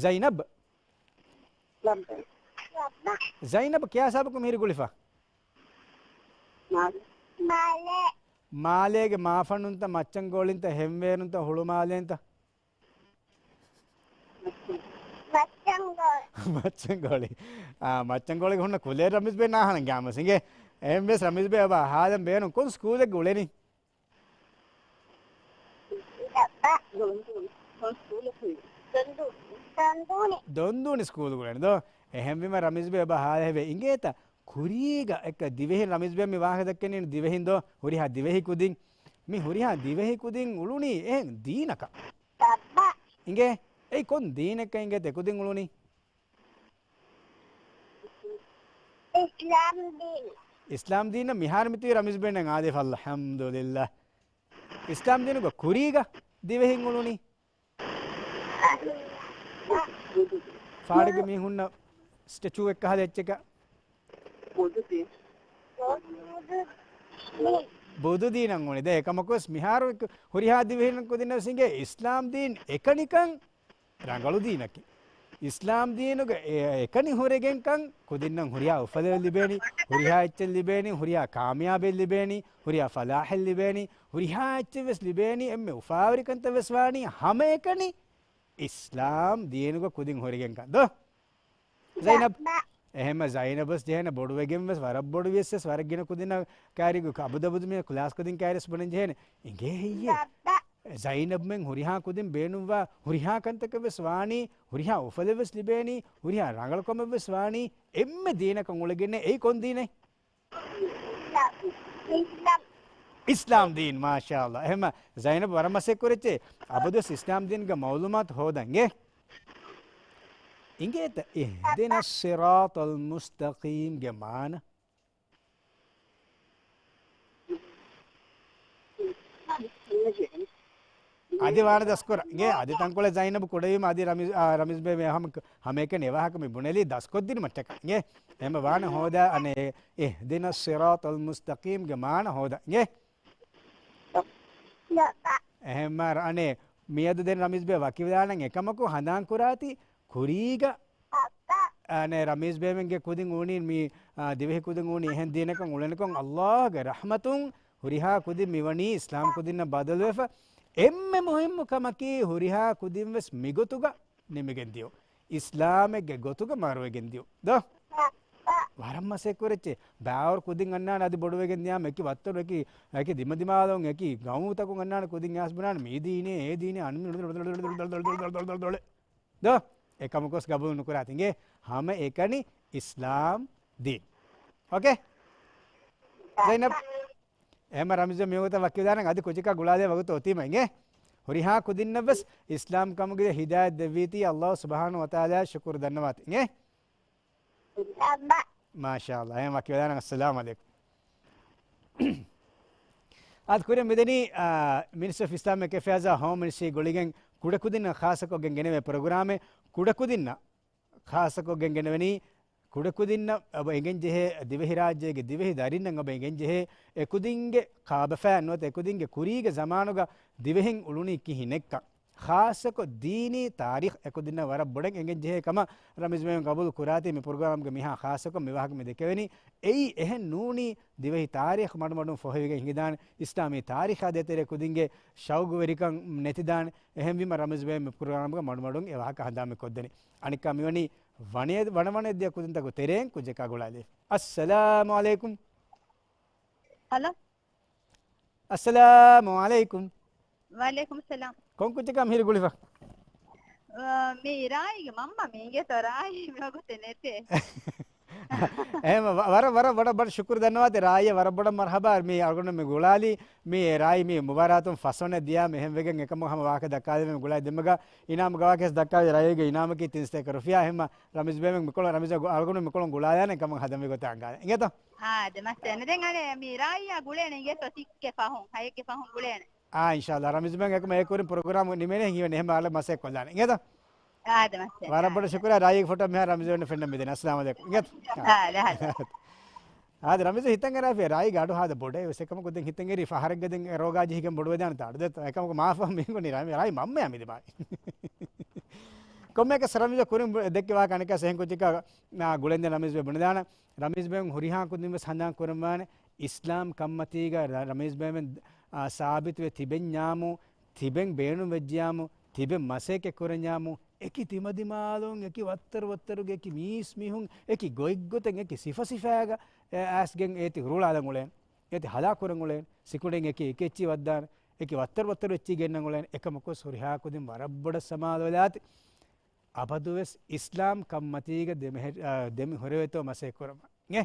ޒައިނަބް. ޒައިނަބް ކިޔާ ހިސާބަކުން މިހިރީ ގުޅިފަ؟ މާލޭގެ މާފަނުންތަ، މައްޗަންގޯޅިންތަ، ހެންވޭރުންތަ، ހުޅުމާލޭންތަ؟ މައްޗަންގޯޅި. މައްޗަންގޯޅި. އާ، މައްޗަންގޯޅިގެ ހުންނަ ކުލައެއް ރަމީޒް ބޭ ނާހަނަ ގާމަސް އިނގޭ. އެހެންވެސް ރަމީޒް ބޭ އެބަ ހާލަން ބޭނުން ކޮން ސްކޫލެއްގަ އުޅެނީ؟ ދޮންދޫނި. ދޮންދޫނި ސްކޫލުގަ އުޅެނީ ދޯ. އެހެންވީމަ ރަމީޒް ބޭ އެބަ ހާލަ ހެވޭ އިނގޭތަ؟ ކުރީގަ އެއްކަ ދިވެހި ރަމީޒް ބޭ މި ވާހަކަ ދައްކަނީ ދިވެހިން ދޯ. ހުރިހާ ދިވެހި ކުދިން. މި ހުރިހާ ދިވެހި ކުދިން އުޅުނީ އެހެން ދީނަކަށް. އިނގޭ؟ އެއީ ކޮން ދީނެއްކަން އިނގޭތަ އެކުދިން އުޅުނީ؟ އިސްލާމް ދީން. އިސްލާމް ދީނަށް މިހާރު މިތިބީ ރަމީޒް ބޭން އާދޭ ފައްލަ. އަލްޙަމްދުލިއްލާ. އިސްލާމް ދީނުގަ ކުރީގަ ދިވެހިން އުޅުނީ؟ ފާޑެއްގެ މީހުންނަށް ސްޓެޗޫއެއް ކަހަލަ އެއްޗަކަށް. ބުދު ދީން. ބުދު ދީނަށް އުޅުނީ. ދެ އެކަމަކުވެސް މިހާރު ހުރިހާ ދިވެހިން ކުދިންނަށް ވެސް އިނގޭ އިސްލާމް ދީން އެކަނިކަން ރަނގަޅު ދީނަކީ. އިސްލާމް ދީނުގެ އެ-، އެކަނި ހުރެގެންކަން ކުދިންނަށް ހުރިހާ އުފަލެއް ލިބޭނީ، ހުރިހާ އެއްޗެއް ލިބޭނީ، ހުރިހާ ކާމިޔާބެއް ލިބޭނީ، ހުރިހާ ފަލާޙެއް ލިބޭނީ، ހުރިހާ އެއްޗެއް ވެސް ލިބޭނީ، އެންމެ އުފާވެރިކަންތައް ވެސް ވާނީ ހަމައެކަނި އިސްލާމް ދީނުގަ ކުދިން ހުރެގެންކަން ދޯ؟ ޒައިނަބް. އެހެންމަ ޒައިނަބް ވެސް ޖެހޭނެ ބޮޑުވެގެން ވެސް ވަރަށް ބޮޑު ވިޔަސް ވެސް ވަރަށް ގިނަ ކުދިންނަށް ކައިރި އަބުދު އަބުދު މި ކްލާސް ކުދިން ކައިރި ވެސް ބުނަން ޖެހޭނެ. އިނގޭ ހެއްޔޭ؟ ޒައިނަބްމެން ހުރިހާ ކުދިން ބޭނުންވާ ހުރިހާ ކަންތަކެއް ވެސް ވާނީ، ހުރިހާ އުފަލެއް ވެސް ލިބޭނީ، ހުރިހާ ރަނގަޅުކަމެއް ވެސް ވާނީ، އެންމެ ދީނަކަށް އުޅެގެންނޭ. އެއީ ކޮން ދީނެއް؟ އިސްލާމް. އިސްލާމް ދީން، މާޝާﷲ. އެހެންމަ ޒައިނަބް ވަރަށް މަސައްކަތް ކުރެއްޗޭ. އަބަދުވެސް އިސްލާމް ދީންގެ މައުލޫމާތު ހޯދަން އޭ. އިނގޭތަ اهدنا الصراط المستقيم ގެ މާނަ؟ އަދި ވާނެ ދަސްކުރަން. އިނގޭ އަދި ތަންކޮޅެއް ޒައިނަބް ކުޑަވީމަ އަދި ރަމީޒް، އާ، ރަމީޒް ބޭ މި ހަމަ، ހަމައެކަނި އެވާހަކަ މި ބުނެލީ ދަސްކޮށްދިނުމަށްޓަކާ. އިނގޭ އެހެންމަ ވާނެ ހޯދާ އަނެއް اهدنا الصراط المستقيم ގެ މާނަ ހޯދަން. އިނގޭ؟ އެހެންމަ އަނެއް މިއަދު ދެން ރަމީޒް ބޭ ވަކިވެލާނަން އެކަމަކު ހަނދާން ކުރާތި ކުރީގަ އަނެއް ރަމީޒް ބޭމެންގެ ކުދިން އުޅުނީ މި، އާ، ދިވެހި ކުދިން އުޅުނީ އެހެން ދީނަކަށް އުޅެނިކޮށް ﷲ ގެ ރަޙްމަތުން ހުރިހާ ކުދިން މިވަނީ އިސްލާމް ކުދިންނަށް ބަދަލުވެފަ. އެންމެ މުހިއްމު ކަމަކީ ހުރިހާ ކުދިން ވެސް މިގޮތުގަ ނިމިގެން ދިޔުން. އިސްލާމެއްގެ ގޮތުގަ މަރުވެގެން ދިޔުން. ދޯ؟ ވަރަށް މަސައްކަތް ކުރެއްޗޭ. ބައިވަރު ކުދިން އަންނާނެ އަދި ބޮޑުވެގެން ދިޔާމަ އެކި ވައްތަރު އެކި، އެކި ދިމަދިމާލުން އެކި ގައުމުތަކުން އަންނާނެ ކުދިން އައިސް ބުނާނެ މީ ދީނޭ އޭ ދީނޭ އަންމި ދޯ އެކަމަކުވެސް ގަބޫލު ނުކުރާތި އިނގޭ. ހަމަ އެކަނި އިސްލާމް ދީން. އޯކޭ؟ ޒައިނަބް. އެހެމަ ރަމްޒަ މިވަގުތަށް ވަކިވެދާނަން އަދި ކުއްޖަކާ ގުޅާލޭ ވަގުތު އޮތީމަ އިނގޭ. ހުރިހާ ކުދިންނަށްވެސް އިސްލާމް ކަމުގެ ހިދާޔަތް ދެއްވީތީ ﷲ ސުބްޙާނަހޫ ވަތަޢާލާ ޝުކުރު ދަންނަވާތި އިނގޭ. މާޝާﷲ. އެހެން ވަކިވެދާނަން. އައްސަލާމު ޢަލައިކުމް. އާދެ ކުރިން މިދެނީ، އާ، މިނިސްޓްރީ އޮފް އިސްލާމިކް އެފެއާޒް އާ ހޯމް މިނިސްޓްރީ ގުޅިގެން ކުޑަކުދިންނަށް ޚާއްޞަކޮށްގެން ގެނެވޭ ޕްރޮގްރާމެއް. ކުޑަކުދިންނަށް ޚާއްޞަކޮށްގެން ގެނެވެނީ، ކުޑަކުދިންނަށް އެނގެންޖެހޭ، ދިވެހިރާއްޖޭގެ ދިވެހި ދަރިންނަށް އެނގެންޖެހޭ އެކުދިންގެ ކާބަފައިން ނުވަތަ އެކުދިންގެ ކުރީގެ ޒަމާނުގަ ދިވެހިން އުޅުނީ ކިހިނެއްކަން. ޚާއްޞަކޮށް ދީނީ ތާރީޚް އެކުދިންނަށް ވަރަށް ބޮޑަށް އެނގެންޖެހޭ ކަމަށް ރަމީޒް ބޭން ގަބޫލު ކުރާތީ މި ޕްރޮގްރާމްގެ މިހާ ޚާއްޞަކޮށް މި ވާހަކަ މި ދެކެވެނީ. އެއީ އެހެން ނޫނީ ދިވެހި ތާރީޚް މަޑުމަޑުން ފޮހެވިގެން ހިނގިދާނެ، އިސްލާމީ ތާރީޚާ ދޭތެރޭ ކުދިންގެ ޝައުގުވެރިކަން ނެތިދާނެ. އެހެންވީމަ ރަމީޒް ބޭން މި ޕްރޮގްރާމްގަ މަޑުމަޑުން އެ ވާހަކަ ހަނދާން މި ކޮށްދެނީ. އަނެއްކާ މިވަނީ ވަނެ-، ވަނަވަނައެއް ދިޔަ ކުދިންތަކުގެ ތެރެއިން ކުއްޖަކާ ގުޅާލީ. އައްސަލާމު ޢަލައިކުމް. ހަލޯ. އައްސަލާމު ޢަލައިކުމް. ވަޢަލައިކުމް ސަލާމް. ކޮން ކުއްޖަކާ މިހިރީ ގުޅިފަ؟ އާ، މީ ރާއީގެ މަންމަ މީގެ ތޯ ރާއީ މިވަގުތެއް ނެތޭ. އެހެން ވަ-، ވަރަށް، ވަރަށް، ވަރަށް، ވަރަށް ޝުކުރު ދަންނަވާތި ރާއީ ވަރަށް ބޮޑަށް މަރްޙަބާ މީ އަޅުގަނޑު މި ގުޅާލީ. މި ރާއީ މި މުބާރާތުން ފަސްވަނަ ދިޔާ މިހެން ވެގެން އެކަމު ހަމަ ވާހަކަ ދައްކާލެވެ މި ގުޅާ ދެމެގަ އިނާމު ގަވާކެސް ދައްކާލި ރައީގެ އިނާމަކީ ތިން ސަތޭކަ ރުފިޔާ. އެހެންމަ ރަމީޒް ބޭމެން މިކޮޅު ރަމީޒް އަޅުގަނޑު މިކޮޅުން ގުޅާލާނެ ކަމަށް ހަދަން ވި ގޮތަށް އަންގާނެ. އިނގޭތޯ؟ އާ، ދެމަސް ދެން ދެން އަނެ މި ރާއީ ގުޅޭނެ އިނގޭތޯ ސިކްސް ގެ ފަހުން، ހައެއްގެ ފަހުން ގުޅޭނެ. އާ، އިންޝާﷲ. ރަމީޒް ބޭން އެކު މޭ ކުރިން ޕްރޮގްރާމް ނިމޭނެ ހިނގިވެން އެހެން އަޅެ މަސެއް ކޮށްލާނެ. އިނގޭތޯ؟ އާ، ދެމަސް ދެން. ވަރަށް ބޮޑަށް ޝުކުރާ ރާއީގެ ފޮޓޯ މިހާ ރަމީޒް ބޭން ފެންނަ މިދެން. އައްސަލާމު ޢަލައިކުމް. އިނގޭތޯ؟ އާ، ދެ ހާދަ. އާދެ ރަމީޒް ހިތަށް އަރާފި ރާއީގެ އަޑު ހާދަ ބޮޑޭ ވެސް އެކަމަކު ދެން ހިތަށް އެރީ ފަހަރެއްގަ ދެން ރޯގާ ޖެހިގެން ބޮޑުވެދާނެ ތާ އަޑު ދެތޯ. އެކަމަކު މާފަހު މީހުން ރާއީ، ރާއީ މަންމަޔާ މި ދިމާވި. ކޮންމެއަކަސް ރަމީޒް ކުރިން ދެއްކި ވާ ކަނެކަސް އެހެން ކުއްޖަކާ ގުޅެންދެން ރަމީޒް ބޭ ބުނެދާނަ. ރަމީޒް ބޭން ހުރިހާ ކުދިން ވެސް ހަނދާން ކުރަންވާނެ އިސްލާމް ކަންމަތީގަ ރަ-، ރަމީޒް ބޭމެން، އާ، ސާބިތުވެ ތިބެންޏާމު، ތިބެން ބޭނުން ވެއްޖިޔާމު، ތިބެން މަސައްކަތް ކުރަންޏާމު، އެކި ތިމަދިމާލުން، އެކި ވައްތަރު ވައްތަރުގެ އެކި މީސް މީހުން، އެކި ގޮތްގޮތެއް، އެކި ސިފަސިފައިގަ، އެ، އައިސްގެން އޭތި ހުރުޅާލަން އުޅޭނެ. އޭތި ހަލާކުރަން އުޅޭނެ. ސިކުނޑިން އެކި އެކި އެއްޗި ވައްދާނެ. އެކި ވައްތަރު ވައްތަރު އެއްޗި ގެންނަން އުޅޭނެ. އެކަމަކު ހުރިހާ ކުދިން ވަރަށް ބޮޑަށް ސަމާލުވެލާތި. އަބަދުވެސް އިސްލާމް ކަންމަތީގަ ދެމެހެ-، އާ، ދެމި ހުރެވޭތޯ މަސައްކަތް ކުރަމާ. އެ،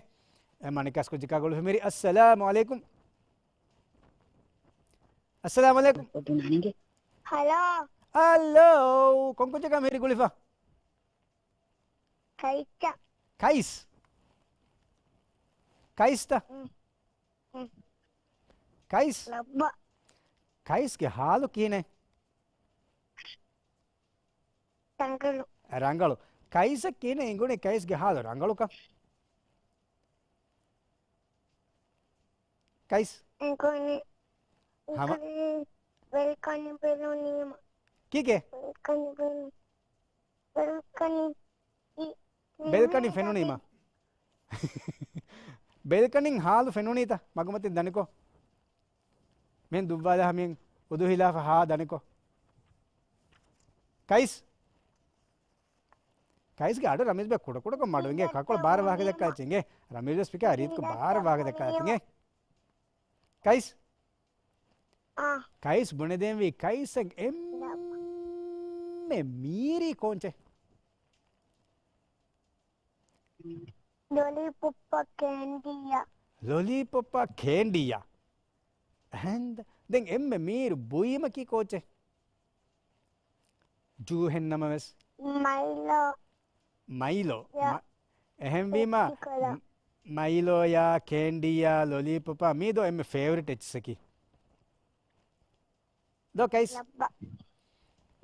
އެ މަނިކަސް ކުއްޖަކާ ގުޅުފި މިރި. އައްސަލާމު ޢަލައިކުމް. އައްސަލާމު ޢަލައިކުމް. ހަލޯ. ހަލޯ. ކޮން ކުއްޖަކާ މިހިރީ ގުޅިފަ؟ ކައިސް. ކައިސް؟ ކައިސްތަ؟ ކައިސް؟ ކައިސްގެ ހާލު ކިހިނެއް؟ ރަނގަޅު. ރަނގަޅު. ކައިސަށް ކިހިނެއް އެނގުނީ ކައިސްގެ ހާލު ރަނގަޅުކަން؟ ކައިސް؟ އެނގުނީ. ހަމަ. އެނގުނީ ބެލްކަނި ބެލުނީމަ. ކީކޭ؟ ބެލްކަނި ބެލު-، ބެލްކަނި. ބެލްކަނި ފެނުނީމަ. ބެލްކަނިން ހާލު ފެނުނީތަ؟ މަގުމަތިން ދަނިކޮށް. މިހެން ދުއްވާލާ މިހެން އުދުހިލާފަ ހާ ދަނިކޮށް. ކައިސް؟ ކައިސްގެ އަޑު ރަމީޒް ބޭ ކުޑަކުޑަކޮށް މަޑު އިނގޭ. ކަކުޅަ ބާރަ ވާހަކަ ދައްކާ އެއްޗެއް އިނގޭ. ރަމީޒް ވެސް ފިކާ ރީތިކޮށް ބާރަ ވާހަކަ ދައްކާ އެއްޗެއް އިނގޭ. ކައިސް؟ އާ. ކައިސް ބުނެދޭންވީ ކައިސަށް އެންމެ މީރީ ކޯންޗެއް؟ ލޮލީޕޮޕްއާ ކޭންޑީއާ. ލޮލީޕޮޕްއާ ކޭންޑީއާ. އެހެން ދެން އެންމެ މީރު ބުއިމަކީ ކޯޗެއް؟ ޖޫހެއް ނަމަވެސް. މައިލޯ. މައިލޯ. ޔާ. މަ-، އެހެންވީމަ، ޕެޕްސިކޯލާ. މަ-، މައިލޯޔާ، ކޭންޑީޔާ، ލޮލީޕޮޕާ، މީ ދޯ އެންމެ ފޭވަރިޓް އެއްޗިއްސަކީ؟ ދޯ ކައިސް؟ ލައްބަ.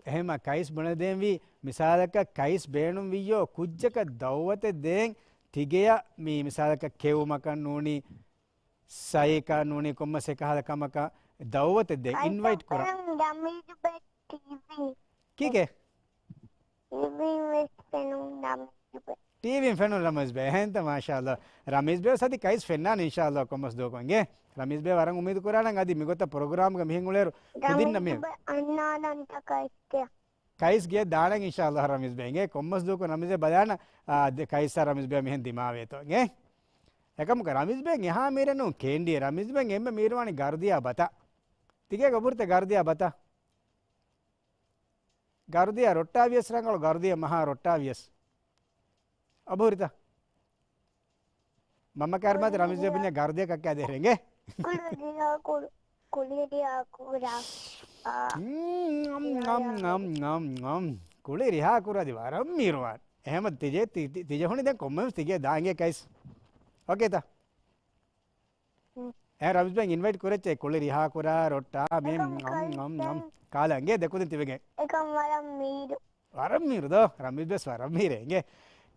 އެހެމަ ކައިސް ބުނެދޭންވީ، މިސާލަކަށް ކައިސް ބޭނުންވިއްޔޯ، ކުއްޖަކަށް ދައުވަތެއް ދޭން، ތިގެޔަށް މީ މިސާލަކަށް ކެއުމަކަށް ނޫނީ، ސައިކަށް ނޫނީ، ކޮންމެސް އެކަހަލަ ކަމަކަށް ދައުވަތެއް ދޭން، އިންވައިޓް ކުރާ. ރަމީޒުބެ ޓީވީ. ކީކޭ؟ ޓީވީން ވެސް ފެނުން ރަމީޒުބެ. ޓީވީން ފެނުން ރަމީޒްބެ. އެހެންތަ މާޝާﷲ. ރަމީޒްބެ ވެސް އަދި ކައިސް ފެންނާނެ އިންޝާﷲ ކޮންމެސް ދުވަކު އިނގޭ. ރަމީޒްބެ ވަރަށް އުއްމީދު ކުރާނަން އަދި މިގޮތަށް ޕްރޮގްރާމްގަ މިހެން އުޅޭރު ކުދިންނަށް މި ރަމީޒުބެ އަންނާނަންތަ ކައިސްގެ. ކައިސް ގެ ދާނަން އިންޝާﷲ ރަމީޒްބެ އިނގޭ. ކޮންމެސް ދުވަކު ރަމީޒްބެ ބަލާނަ، އާ، ދެ-، ކައިސްއާ ރަމީޒްބެ މިހެން ދިމާވޭތޯ އިނގޭ. އެކަމަކު ރަމީޒް ބޭ އެހާ މީރެއް ނޫން ކޭންޑީ. ރަމީޒް ބޭ އެންމެ މީރުވާނީ ގަރުދިޔާ ބަތާ. ތިގޭގަ އަބުރިތަ ގަރުދިޔާ ބަތާ؟ ގަރުދިޔާ ރޮއްޓާ ވިޔަސް ރަނގަޅު، ގަރުދިޔަ މަހާ ރޮއްޓާ ވިޔަސް. އަބުރިތަ؟ މަންމަ ކާރި މާތި ރަމީޒް ބޭ ބުންޏާ ގަރުދިޔަ ކައްކާ ދޭހެރެނގެ. ކުޅި ރިހާ ކުރު، ކުޅި ރިހާ ކުރާ. އާ. އުން، އަމް، އަމް، އަމް، އަމް، އަމް. ކުޅި ރިހާ ކުރާ ދި ވަރަށް މީރުވާން. އެހެމަ ތިޖެ، ތި، ތި، ތިޖެ ހުނި ދެން ކޮންމެވެސް ތިގޭ ދާނގޭ ކައިސް. އޯކޭތަ؟ އެ ރަމީޒް ބޭ އިންވައިޓް ކުރެއްޗޭ ކުޅި ރިހާ ކުރާ ރޮއްޓާ މި އަމް، އަމް، އަމް. ކާލަ އިނގޭ ދެކުދިން ތިބެގެ. އެކަމް ވަރަށް މީރު. ވަރަށް މީރު ދޯ. ރަމީޒް ބޭސް ވަރަށް މީރޭ އިނގޭ.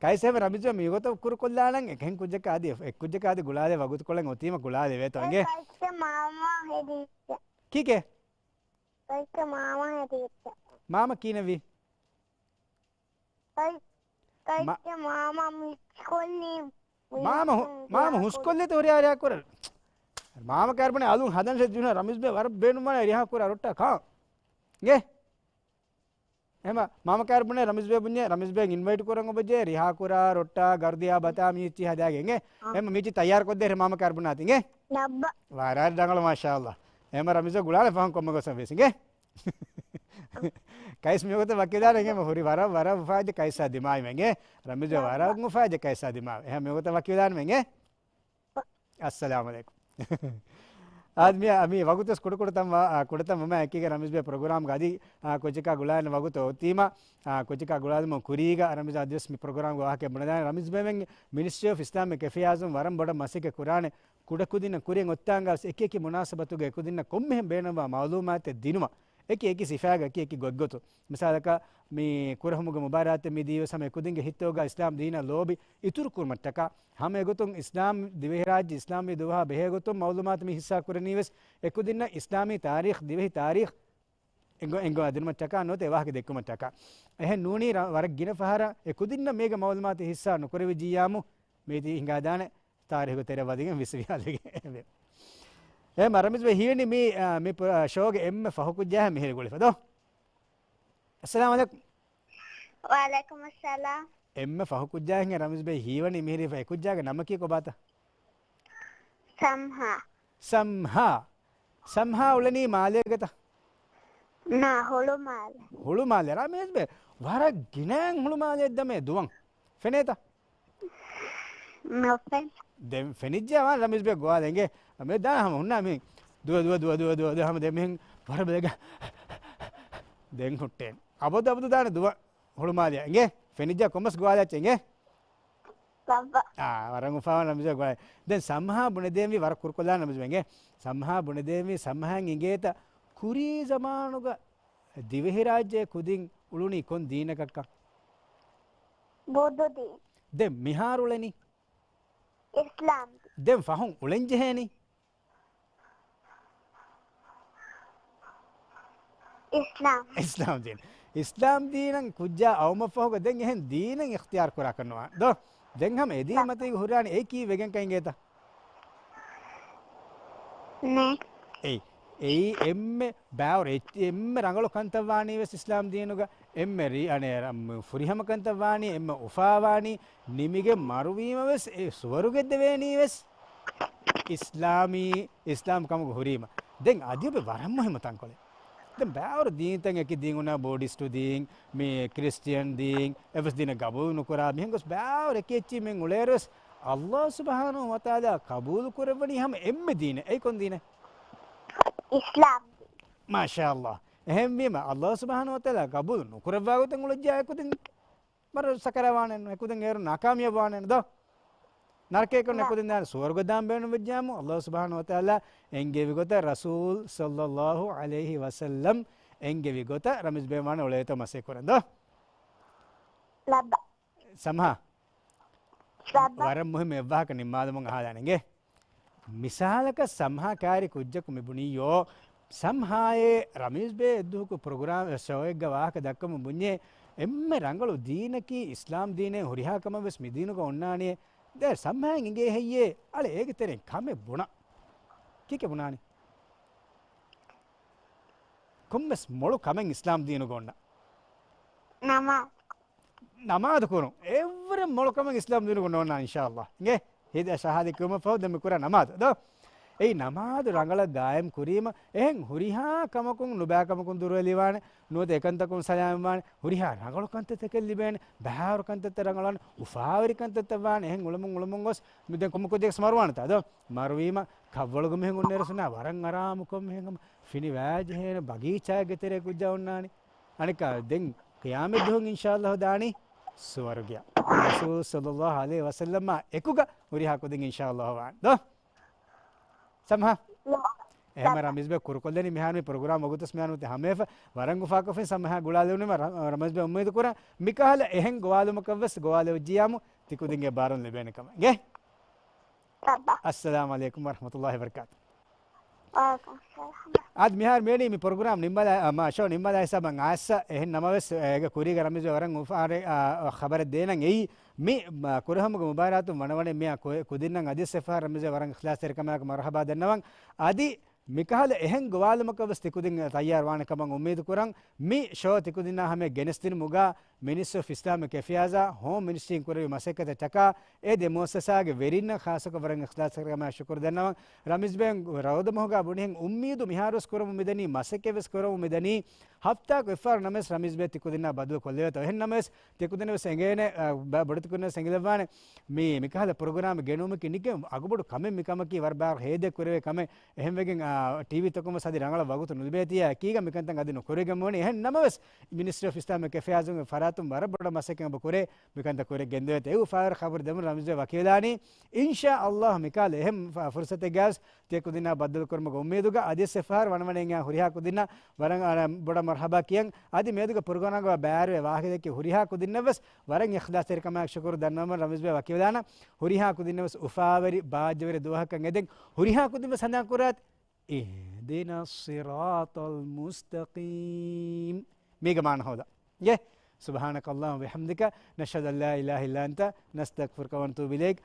ކައިސް އެހެމަ ރަމީޒް ބޭ މިގޮތަށް ކުރު ކޮށްލާނަން އެކަހެން ކުއްޖަކާ އަދި އެ ކުއްޖަކާ އަދި ގުޅާލޭ ވަގުތުކޮޅެއް އޮތީމަ ގުޅާލެވޭތޯ އިނގޭ. ކައިސް މާމާ ހެދިއްޖެ. ކީކޭ؟ ކައިސް މާމާ ހެދިއްޖެ. މާމަ ކީނެވީ؟ ކައި، ކައިސް މާމާ މިސްކޮށްލީ. މާމަ ހު، މާމަ ހުސްކޮށްލޭތޯ ރިހާ ކުރަން. މާމަ ކާރި ބުނޭ އަލުން ހަދަން ޝެއް ޖުނާ ރަމީޒް ބޭ ވަރަށް ބޭނުންވާނެ ރިހާ ކުރާ ރޮއްޓާ ކާ. އިނގޭ؟ އެހެމަ މާމަ ކާރި ބުނޭ ރަމީޒް ބޭ ބުންޏޭ، ރަމީޒް ބޭ އިންވައިޓް ކުރަން އޮބަޖޭ ރިހާ ކުރާ ރޮއްޓާ ގަރުދިޔާ ބަތާ މި އެއްޗި ހަދާގެ އިނގޭ. އާ. އެހެމަ މިއްޗި ތައްޔާރު ކޮށްދޭ މާމަ ކާރި ބުނާތި އިނގޭ. ނައްބަ. ވަރަށް ރަނގަޅު މާޝާﷲ. އެހެމަ ރަމީޒް ބޭ ގުޅާނެ ފަހުން ކޮންމެ ގޮސް ވެސް އިނގޭ. ކައިސް މިވަގުތަށް ވަކިވެދާނެ އިނގޭ ހުރި ވަރަށް، ވަރަށް އުފާވެއްޖެ ކައިސްއާ ދިމާވީމަ އިނގޭ. ރަމީޒް ބޭ ވަރަށް އުފާވެއްޖެ ކައިސްއާ ދިމާވީ. އެހެން މިވަގުތަށް ވަކިވެދާނެ އިނގޭ. އައްސަލާމު ޢަލައިކުމް. އާދެ، މި، މި ވަގުތުވެސް ކުޑަކުޑަތަން ވާ، އާ، ކުޑަތަން ވުމާ އެކީގަ ރަމީޒް ބޭ ޕްރޮގްރާމްގަ އަދި، އާ، ކުއްޖަކާ ގުޅާނެ ވަގުތު އޮތީމަ، އާ، ކުއްޖަކާ ގުޅާލުމުން ކުރީގަ ރަމީޒް އަދިވެސް މި ޕްރޮގްރާމްގެ ވާހަކަ ބުނެދާނެ. ރަމީޒް ބޭމެން މިނިސްޓްރީ އޮފް އިސްލާމިކް އެފެއާޒުން ވަރަށް ބޮޑަށް މަސައްކަތް ކުރާނެ. ކުޑަކުދިންނަށް ކުރިއަށް އޮތްތާނގަވެސް އެކިއެކި މުނާސަބަތުގަ އެކުދިންނަށް ކޮންމެހެން ބޭނުންވާ މަޢުލޫމާތެއް ދިނުމަށް އެކި އެކި ސިފައިގަ އެކި އެކި ގޮތްގޮތުން. މިސާލަކަށް މި ކުރެހުމުގެ މުބާރާތެއް މި ދީވެސް ހަމަ އެކުދިންގެ ހިތްތަކުގަ އިސްލާމް ދީނަށް ލޯބި އިތުރު ކުރުމަށްޓަކާ ހަމަ އެގޮތުން އިސްލާމް ދިވެހިރާއްޖެ އިސްލާމީ ދުވަހާ ބެހޭގޮތުން މަޢުލޫމާތު މި ހިއްސާ ކުރަނީވެސް އެކުދިންނަށް އިސްލާމީ ތާރީޚް، ދިވެހި ތާރީޚް އެނގު، އެނގު އަދިނުމަށްޓަކާ ނުވަތަ އެ ވާހަކަ ދެއްކުމަށްޓަކާ. އެހެން ނޫނީ ރަ، ވަރަށް ގިނަ ފަހަރަށް އެކުދިންނަށް މީގެ މަޢުލޫމާތު ހިއްސާ ނުކުރެވިއްޖިއްޔާމު މީތި ހިނގާދާނެ ތާރީޚު ތެރެ ވަދެގެން ވިސްވިޔާލެގެން. އެ މަ، ރަމީޒް ބޭ ހީވަނީ މި، އާ، މި ޕްރޮ، ޝޯގެ އެންމެ ފަހު ކުއްޖާ މިހިރި ގުޅިފަ ދޯ. އައްސަލާމު ޢަލައިކުމް. ވަޢަލައިކުމް އައްސަލާމް. އެންމެ ފަހު ކުއްޖާ ހިނގެ ރަމީޒް ބޭ ހީވަނީ މިހިރީފަ އެ ކުއްޖާގެ ނަމަކީ ކޮބާތަ؟ ސަމްހާ. ސަމްހާ. ސަމްހާ އުޅެނީ މާލޭގަތަ؟ ނާ، ހުޅުމާލެ. ހުޅުމާލެ. ރަމީޒް ބޭ ވަރަށް ގިނައިން ހުޅުމާލެއަށް ދަމޭ ދުވަން. ފެނޭތަ؟ ނުފެން. ދެން ފެނިއްޖެ ވާން ރަމީޒް ބޭ ގޮވާލެ އިނގޭ. މި ދާ ހަމަ ހުންނާ މި ދުވަ، ދުވަ، ދުވަ، ދުވަ، ދުވަ، ދުވަ ހަމަ ދެ މިހެން ވަރަށް ބޭގަ ދެން ހުއްޓޭން. އަބަދު އަބަދު ދާނެ ދުވަ ހުޅުމާލެއަށް އިނގޭ. ފެނިއްޖެ ކޮންމެސް ގޮވާލެއްޗެ އިނގޭ. ބައްބަ. އާ، ވަރަށް އުފާވާން ރަމީޒް ބޭ ގޮވާލެ. ދެން ސަމްހާ ބުނެދޭންވީ ވަރަށް ކުރުކޮށްލާން ރަމީޒް ބޭ އިނގޭ. ސަމްހާ ބުނެދޭންވީ ސަމްހާއަށް އިނގޭތަ ކުރީ ޒަމާނުގަ ދިވެހިރާއްޖެ ކުދިން އުޅުނީ ކޮން ދީނަކަށްކަން؟ ބުދު ދީން. ދެން މިހާރު އުޅެނީ؟ އިސްލާމް. ދެން ފަހުން އުޅެން ޖެހޭނީ؟ އިސްލާމް. އިސްލާމް ދީން. އިސްލާމް ދީނަށް ކުއްޖާ އައުމަށްފަހުގަ ދެން އެހެން ދީނެއް އިޚްތިޔާރު ކުރާކަށް ނުވާނެ ދޯ؟ ދެން ހަމަ އެ ދީން މަތީގަ ހުރާނީ އެއީ ކީއްވެގެންކަން އިނގޭތަ؟ ނޭ. އެއީ، އެއީ އެންމެ ބާވަރު އެއްޗި، އެންމެ ރަނގަޅު ކަންތައް ވާނީ ވެސް އިސްލާމް ދީނުގަ، އެންމެ ރީ، އަނެއް، އަނެއް، ފުރިހަމަ ކަންތައް ވާނީ، އެންމެ އުފާވާނީ، ނިމިގެން މަރުވީމަ ވެސް އެ ސުވަރުގެ ދެވޭނީ ވެސް އިސްލާމީ، އިސްލާމް ކަމުގަ ހުރީމަ. ދެން އަދި އޮބެ ވަރަށް މުހިއްމު ތަންކޮޅެއް. ދެން ބާވަރު ދީންތައް އެކި ދީން އޮންނަ ބޯޑިސްޓު ދީން، މި ކްރިސްޓިއަން ދީން، އެވެސް ދީނެއް ގަބޫލު ނުކުރާ، މިހެން ގޮސް ބާވަރު އެކި އެއްޗި މި އުޅޭއިރު ވެސް އައްލާހު ސުބްޙާނަހު ވަތަޢާލާ ގަބޫލު ކުރެއްވަނީ ހަމަ އެންމެ ދީނެއް. އެއީ ކޮން ދީނެއް؟ އިސްލާމް. މާޝާﷲ. އެހެންވީމަ، އައްލާހު ސުބްޙާނަހު ވަތަޢާލާ ގަބޫލު ނުކުރައްވާ ގޮތެއް އުޅެއްޖެ އެކުދިން ވަރަށް ސަކަރާތް ވާނެއްނު، އެކުދިން އޭރު ނާކާމިޔާބު ވާނެއްނު ދޯ؟ ނަރަކަޔަކަށް ނު. އެކުދިން ދާނެ ސުވަރުގަ ދާން ބޭނުންވެއްޖާމު، އައްލާހު ސުބްޙާނަހު ވަތަޢާލާ އެންގެވި ގޮތަށް ރަސޫލް ޞައްލައްލާހު ޢަލައިހި ވަސައްލަމް އެންގެވި ގޮތަށް ރަމީޒް ބޭ ވާނެ އުޅޭތޯ މަސައްކަތް ކުރަން ދޯ؟ ލައްބަ. ސަމްހާ. ލައްބަ. ވަރަށް މުހިއްމު އެއްވާހަކަ ނިންމާލަމުން އަހާލާނެ އިނގޭ. މިސާލަކަށް ސަމްހާ ކާރި ކުއްޖަކު މި ބުނިއްޔޯ، ސަމްހާއޭ ރަމީޒް ބޭ އެއްދުވަހަކު ޕްރޮގްރާމް ޝޯއެއްގަ ވާހަކަ ދައްކަމުން ބުންޏޭ، އެންމެ ރަނގަޅު ދީނަކީ އިސްލާމް ދީނޭ، ހުރިހާ ކަމެއް ވެސް މި ދީނުގަ އޮންނާނެޔޭ. ދެ ސަމްހާއަށް އިނގޭ ހެއްޔޭ؟ އަޅެ އޭގެ ތެރެއިން ކަމެއް ބުނާ. ކީކޭ ބުނާނީ؟ ކޮންމެސް މޮޅު ކަމެއް އިސްލާމް ދީނުގަ އޮންނަ. ނަމާ. ނަމާދު ކުރުން. އެއްވަރެއް މޮޅު ކަމެއް އިސްލާމް ދީނުގަ ނޯންނާ، އިންޝާﷲ. އިނގޭ؟ ޝަހާދަތް ކިޔުމަށް ފަހު ދެން މި ކުރާ ނަމާދު ދޯ. އެއީ ނަމާދު ރަނގަޅަށް ގާއިމް ކުރީމަ، އެހެން ހުރިހާ ކަމަކުން ނުބައިކަމަކުން ދުރުވެލިވާނެ، ނުވަތަ އެކަންތަކުން ސަލާމަތްވާނެ، ހުރިހާ ރަނގަޅު ކަންތައްތަކެއް ލިބޭނެ، ބައިވަރު ކަންތައްތައް ރަނގަޅުވާނެ، އުފާވެރި ކަންތައްތައް ވާނެ، އެހެން އުޅަމުން އުޅަމުން ގޮސް މި ދެން ކޮންމެ ކުއްޖެއްސް މަރުވާނެތާ ދޯ؟ މަރުވީމަ ކަށްވަޅުގަ މިހެން އޮންނައިރު ސުންނާ ވަރަށް އަރާމުކޮށް މިހެން ފިނިވާ ޖެހޭނެ ބަގީޗާގެ ތެރޭ ކުއްޖާ އޮންނާނެ. އަނެއްކާ ދެން ޤިޔާމަތްދުވަހު އިންޝާﷲ ދާނީ ސުވަރުގެއަށް. ރަސޫލު ޞައްލައްލާހު ޢަލައިހި ވަސައްލަމާ އެކުގަ ހުރިހާ ކުދިން އިންޝާﷲ ވާނެ ދޯ. ސަމްހާ. އެހެމަ ރަމީޒްބެ ކުރުކޮށްލަނީ މިހާރު މި ޕްރޮގްރާމް ވަގުތުސް މިހާރު މިތި ހަމަޔަށް ވަރަށް އުފާކޮށްފިން ސަމްހާ ގުޅާލެވުނީމަ ރަ-، ރަމީޒްބެ އުއްމީދު ކުރަން މިކަހަލަ އެހެން ގޮވާލުމަކަށްވެސް ގޮވާލެވިއްޖިޔާމު ތިކުދިންގެ ބާރުން ލިބޭނެ ކަމަށް. އިނގޭ؟ އައްސަލާމު ޢަލައިކުމް ވަރަޙްމަތުﷲ ވަބަރަކާތު. ވަޢަލައިކުމް އައްސަލާމް. އާދެ މިހާރު މިއަނީ މި ޕްރޮގްރާމް ނިންމާލާ، އަ، މާ ޝޯ ނިންމާލާ ހިސާބަށް އައިސް އެހެން ނަމަވެސް، އޭގެ ކުރީގަ ރަމީޒް ވަރަށް އުފާވެރި، އާ، ޚަބަރެއް ދޭނަން އެއީ. މި، މަ، ކުރެހުމުގެ މުބާރާތުން ވަނަވަނީ މިއާ ކު-، ކުދިންނަށް އަދިވެސް އެއްފަހަރު ރަމީޒް ވަރަށް އިޚްލާޞްތެރިކަމާއެކު މަރުޙަބާ ދަންނަވަން. އަދި މިކަހަލަ އެހެން ގޮވާލުމަކަށްވެސް ތިކުދިން ތައްޔާރުވާނެ ކަމަށް އުއްމީދު ކުރަން. މި ޝޯ ތިކުދިންނާ ހަމަޔަށް ގެނެސްދިނުމުގަ މިނިސްޓްރީ އޮފް އިސްލާމިކް އެފެއާޒާ ހޯމް މިނިސްޓްރީން ކުރެއްވި މަސައްކަތަށް ޓަކާ އެ ދެ މުއައްސަސާގެ ވެރިންނަށް ޚާއްޞަކޮށް ވަރަށް އިޚްލާޞްތެރިކަމާ ޝުކުރު ދަންނަވަން. ރަމީޒް ބެން ރައުދަމަހުގަ ބުނިހެން އުއްމީދު މިހާރުވެސް ކުރަމުން މިދަނީ، މަސައްކަތްވެސް ކުރަމުން މިދަނީ، ހަފްތާއަކު އެއްފަހަރު ނަމަވެސް ރަމީޒް ބެ ތިކުދިންނާ ބައްދަލު ކޮށްލެވޭތޯ. އެހެން ނަމަވެސް ތިކުދިންނަށް ވެސް އެނގޭނެ، އަ، ބަ-، ބޮޑެތިކުދިންނަށް ވެސް އެނގިލައްވާނެ. މި، މިކަހަލަ ޕްރޮގްރާމް ގެނުމަކީ ނިކަން އަގުބޮޑު ކަމެއް މިކަމަކީ ވަރަށް ބާރު ހޭދަ ކުރެވޭ ކަމެއް. އެހެންވެގެން، އާ، ޓީވީތަކުން ވެސް އަދި ރަނގަޅަށް ވަގުތު ނުލިބޭތީ އެކީގަ މިކަންތައް އަދި ނުކުރެވިގެން އެހެން ނަމަވެސް، މިނިސްޓްރީ އޮފް އިސްލާމިކް އެފެއާޒުގެ ފަރާތުން ވަރަށް ބޮޑަށް މަސައްކަތް އެބަ ކުރޭ، މިކަންތައް ކުރިއަށް ގެންދެވޭތޯ. އެ އުފާވެރި ޚަބަރު ދެމުން ރަމީޒް ވަކިވެލާނީ. އިންޝާ ﷲ މިކަހަލަ އެހެން ފަ-، ފުރުޞަތެއްގަވެސް ތިޔަ ކުދިންނާ ބައްދަލު ކުރުމުގެ އުއްމީދުގަ އަދިވެސް އެއްފަހަރު ވަނަވަނަ އެނގޭ ހުރިހާ ކުދިންނަށް ވަރަށް، އަ، ބޮޑަށް މަރުޙަބާ ކިޔަން. އަދި މިއަދުގެ ޕްރޮގްރާމްގަ ބައިވެރިވެ ވާހަކަ ދެއްކި ހުރިހާ ކުދިންނަށް ވެސް ވަރަށް އިޚްލާޞްތެރިކަމާއެކު ޝުކުރު ދަންނަވަމުން ރަމީޒް ބެ ވަކިވެލާނަ. ހުރިހާ ކުދިންނަށް ވެސް އުފާވެރި ބާއްޖަވެރި ދުވަހަކަށް އެދެން. ހުރިހާ ކުދިން ވެސް ހަނދާން ކުރާތި، اهدنا الصراط المستقيم. މީގެ މާނަ ހޯދަން. އޭ، سبحانك اللهم وبحمدك، نشهد أن لا إله إلا أنت، نستغفرك ونتوب إليك.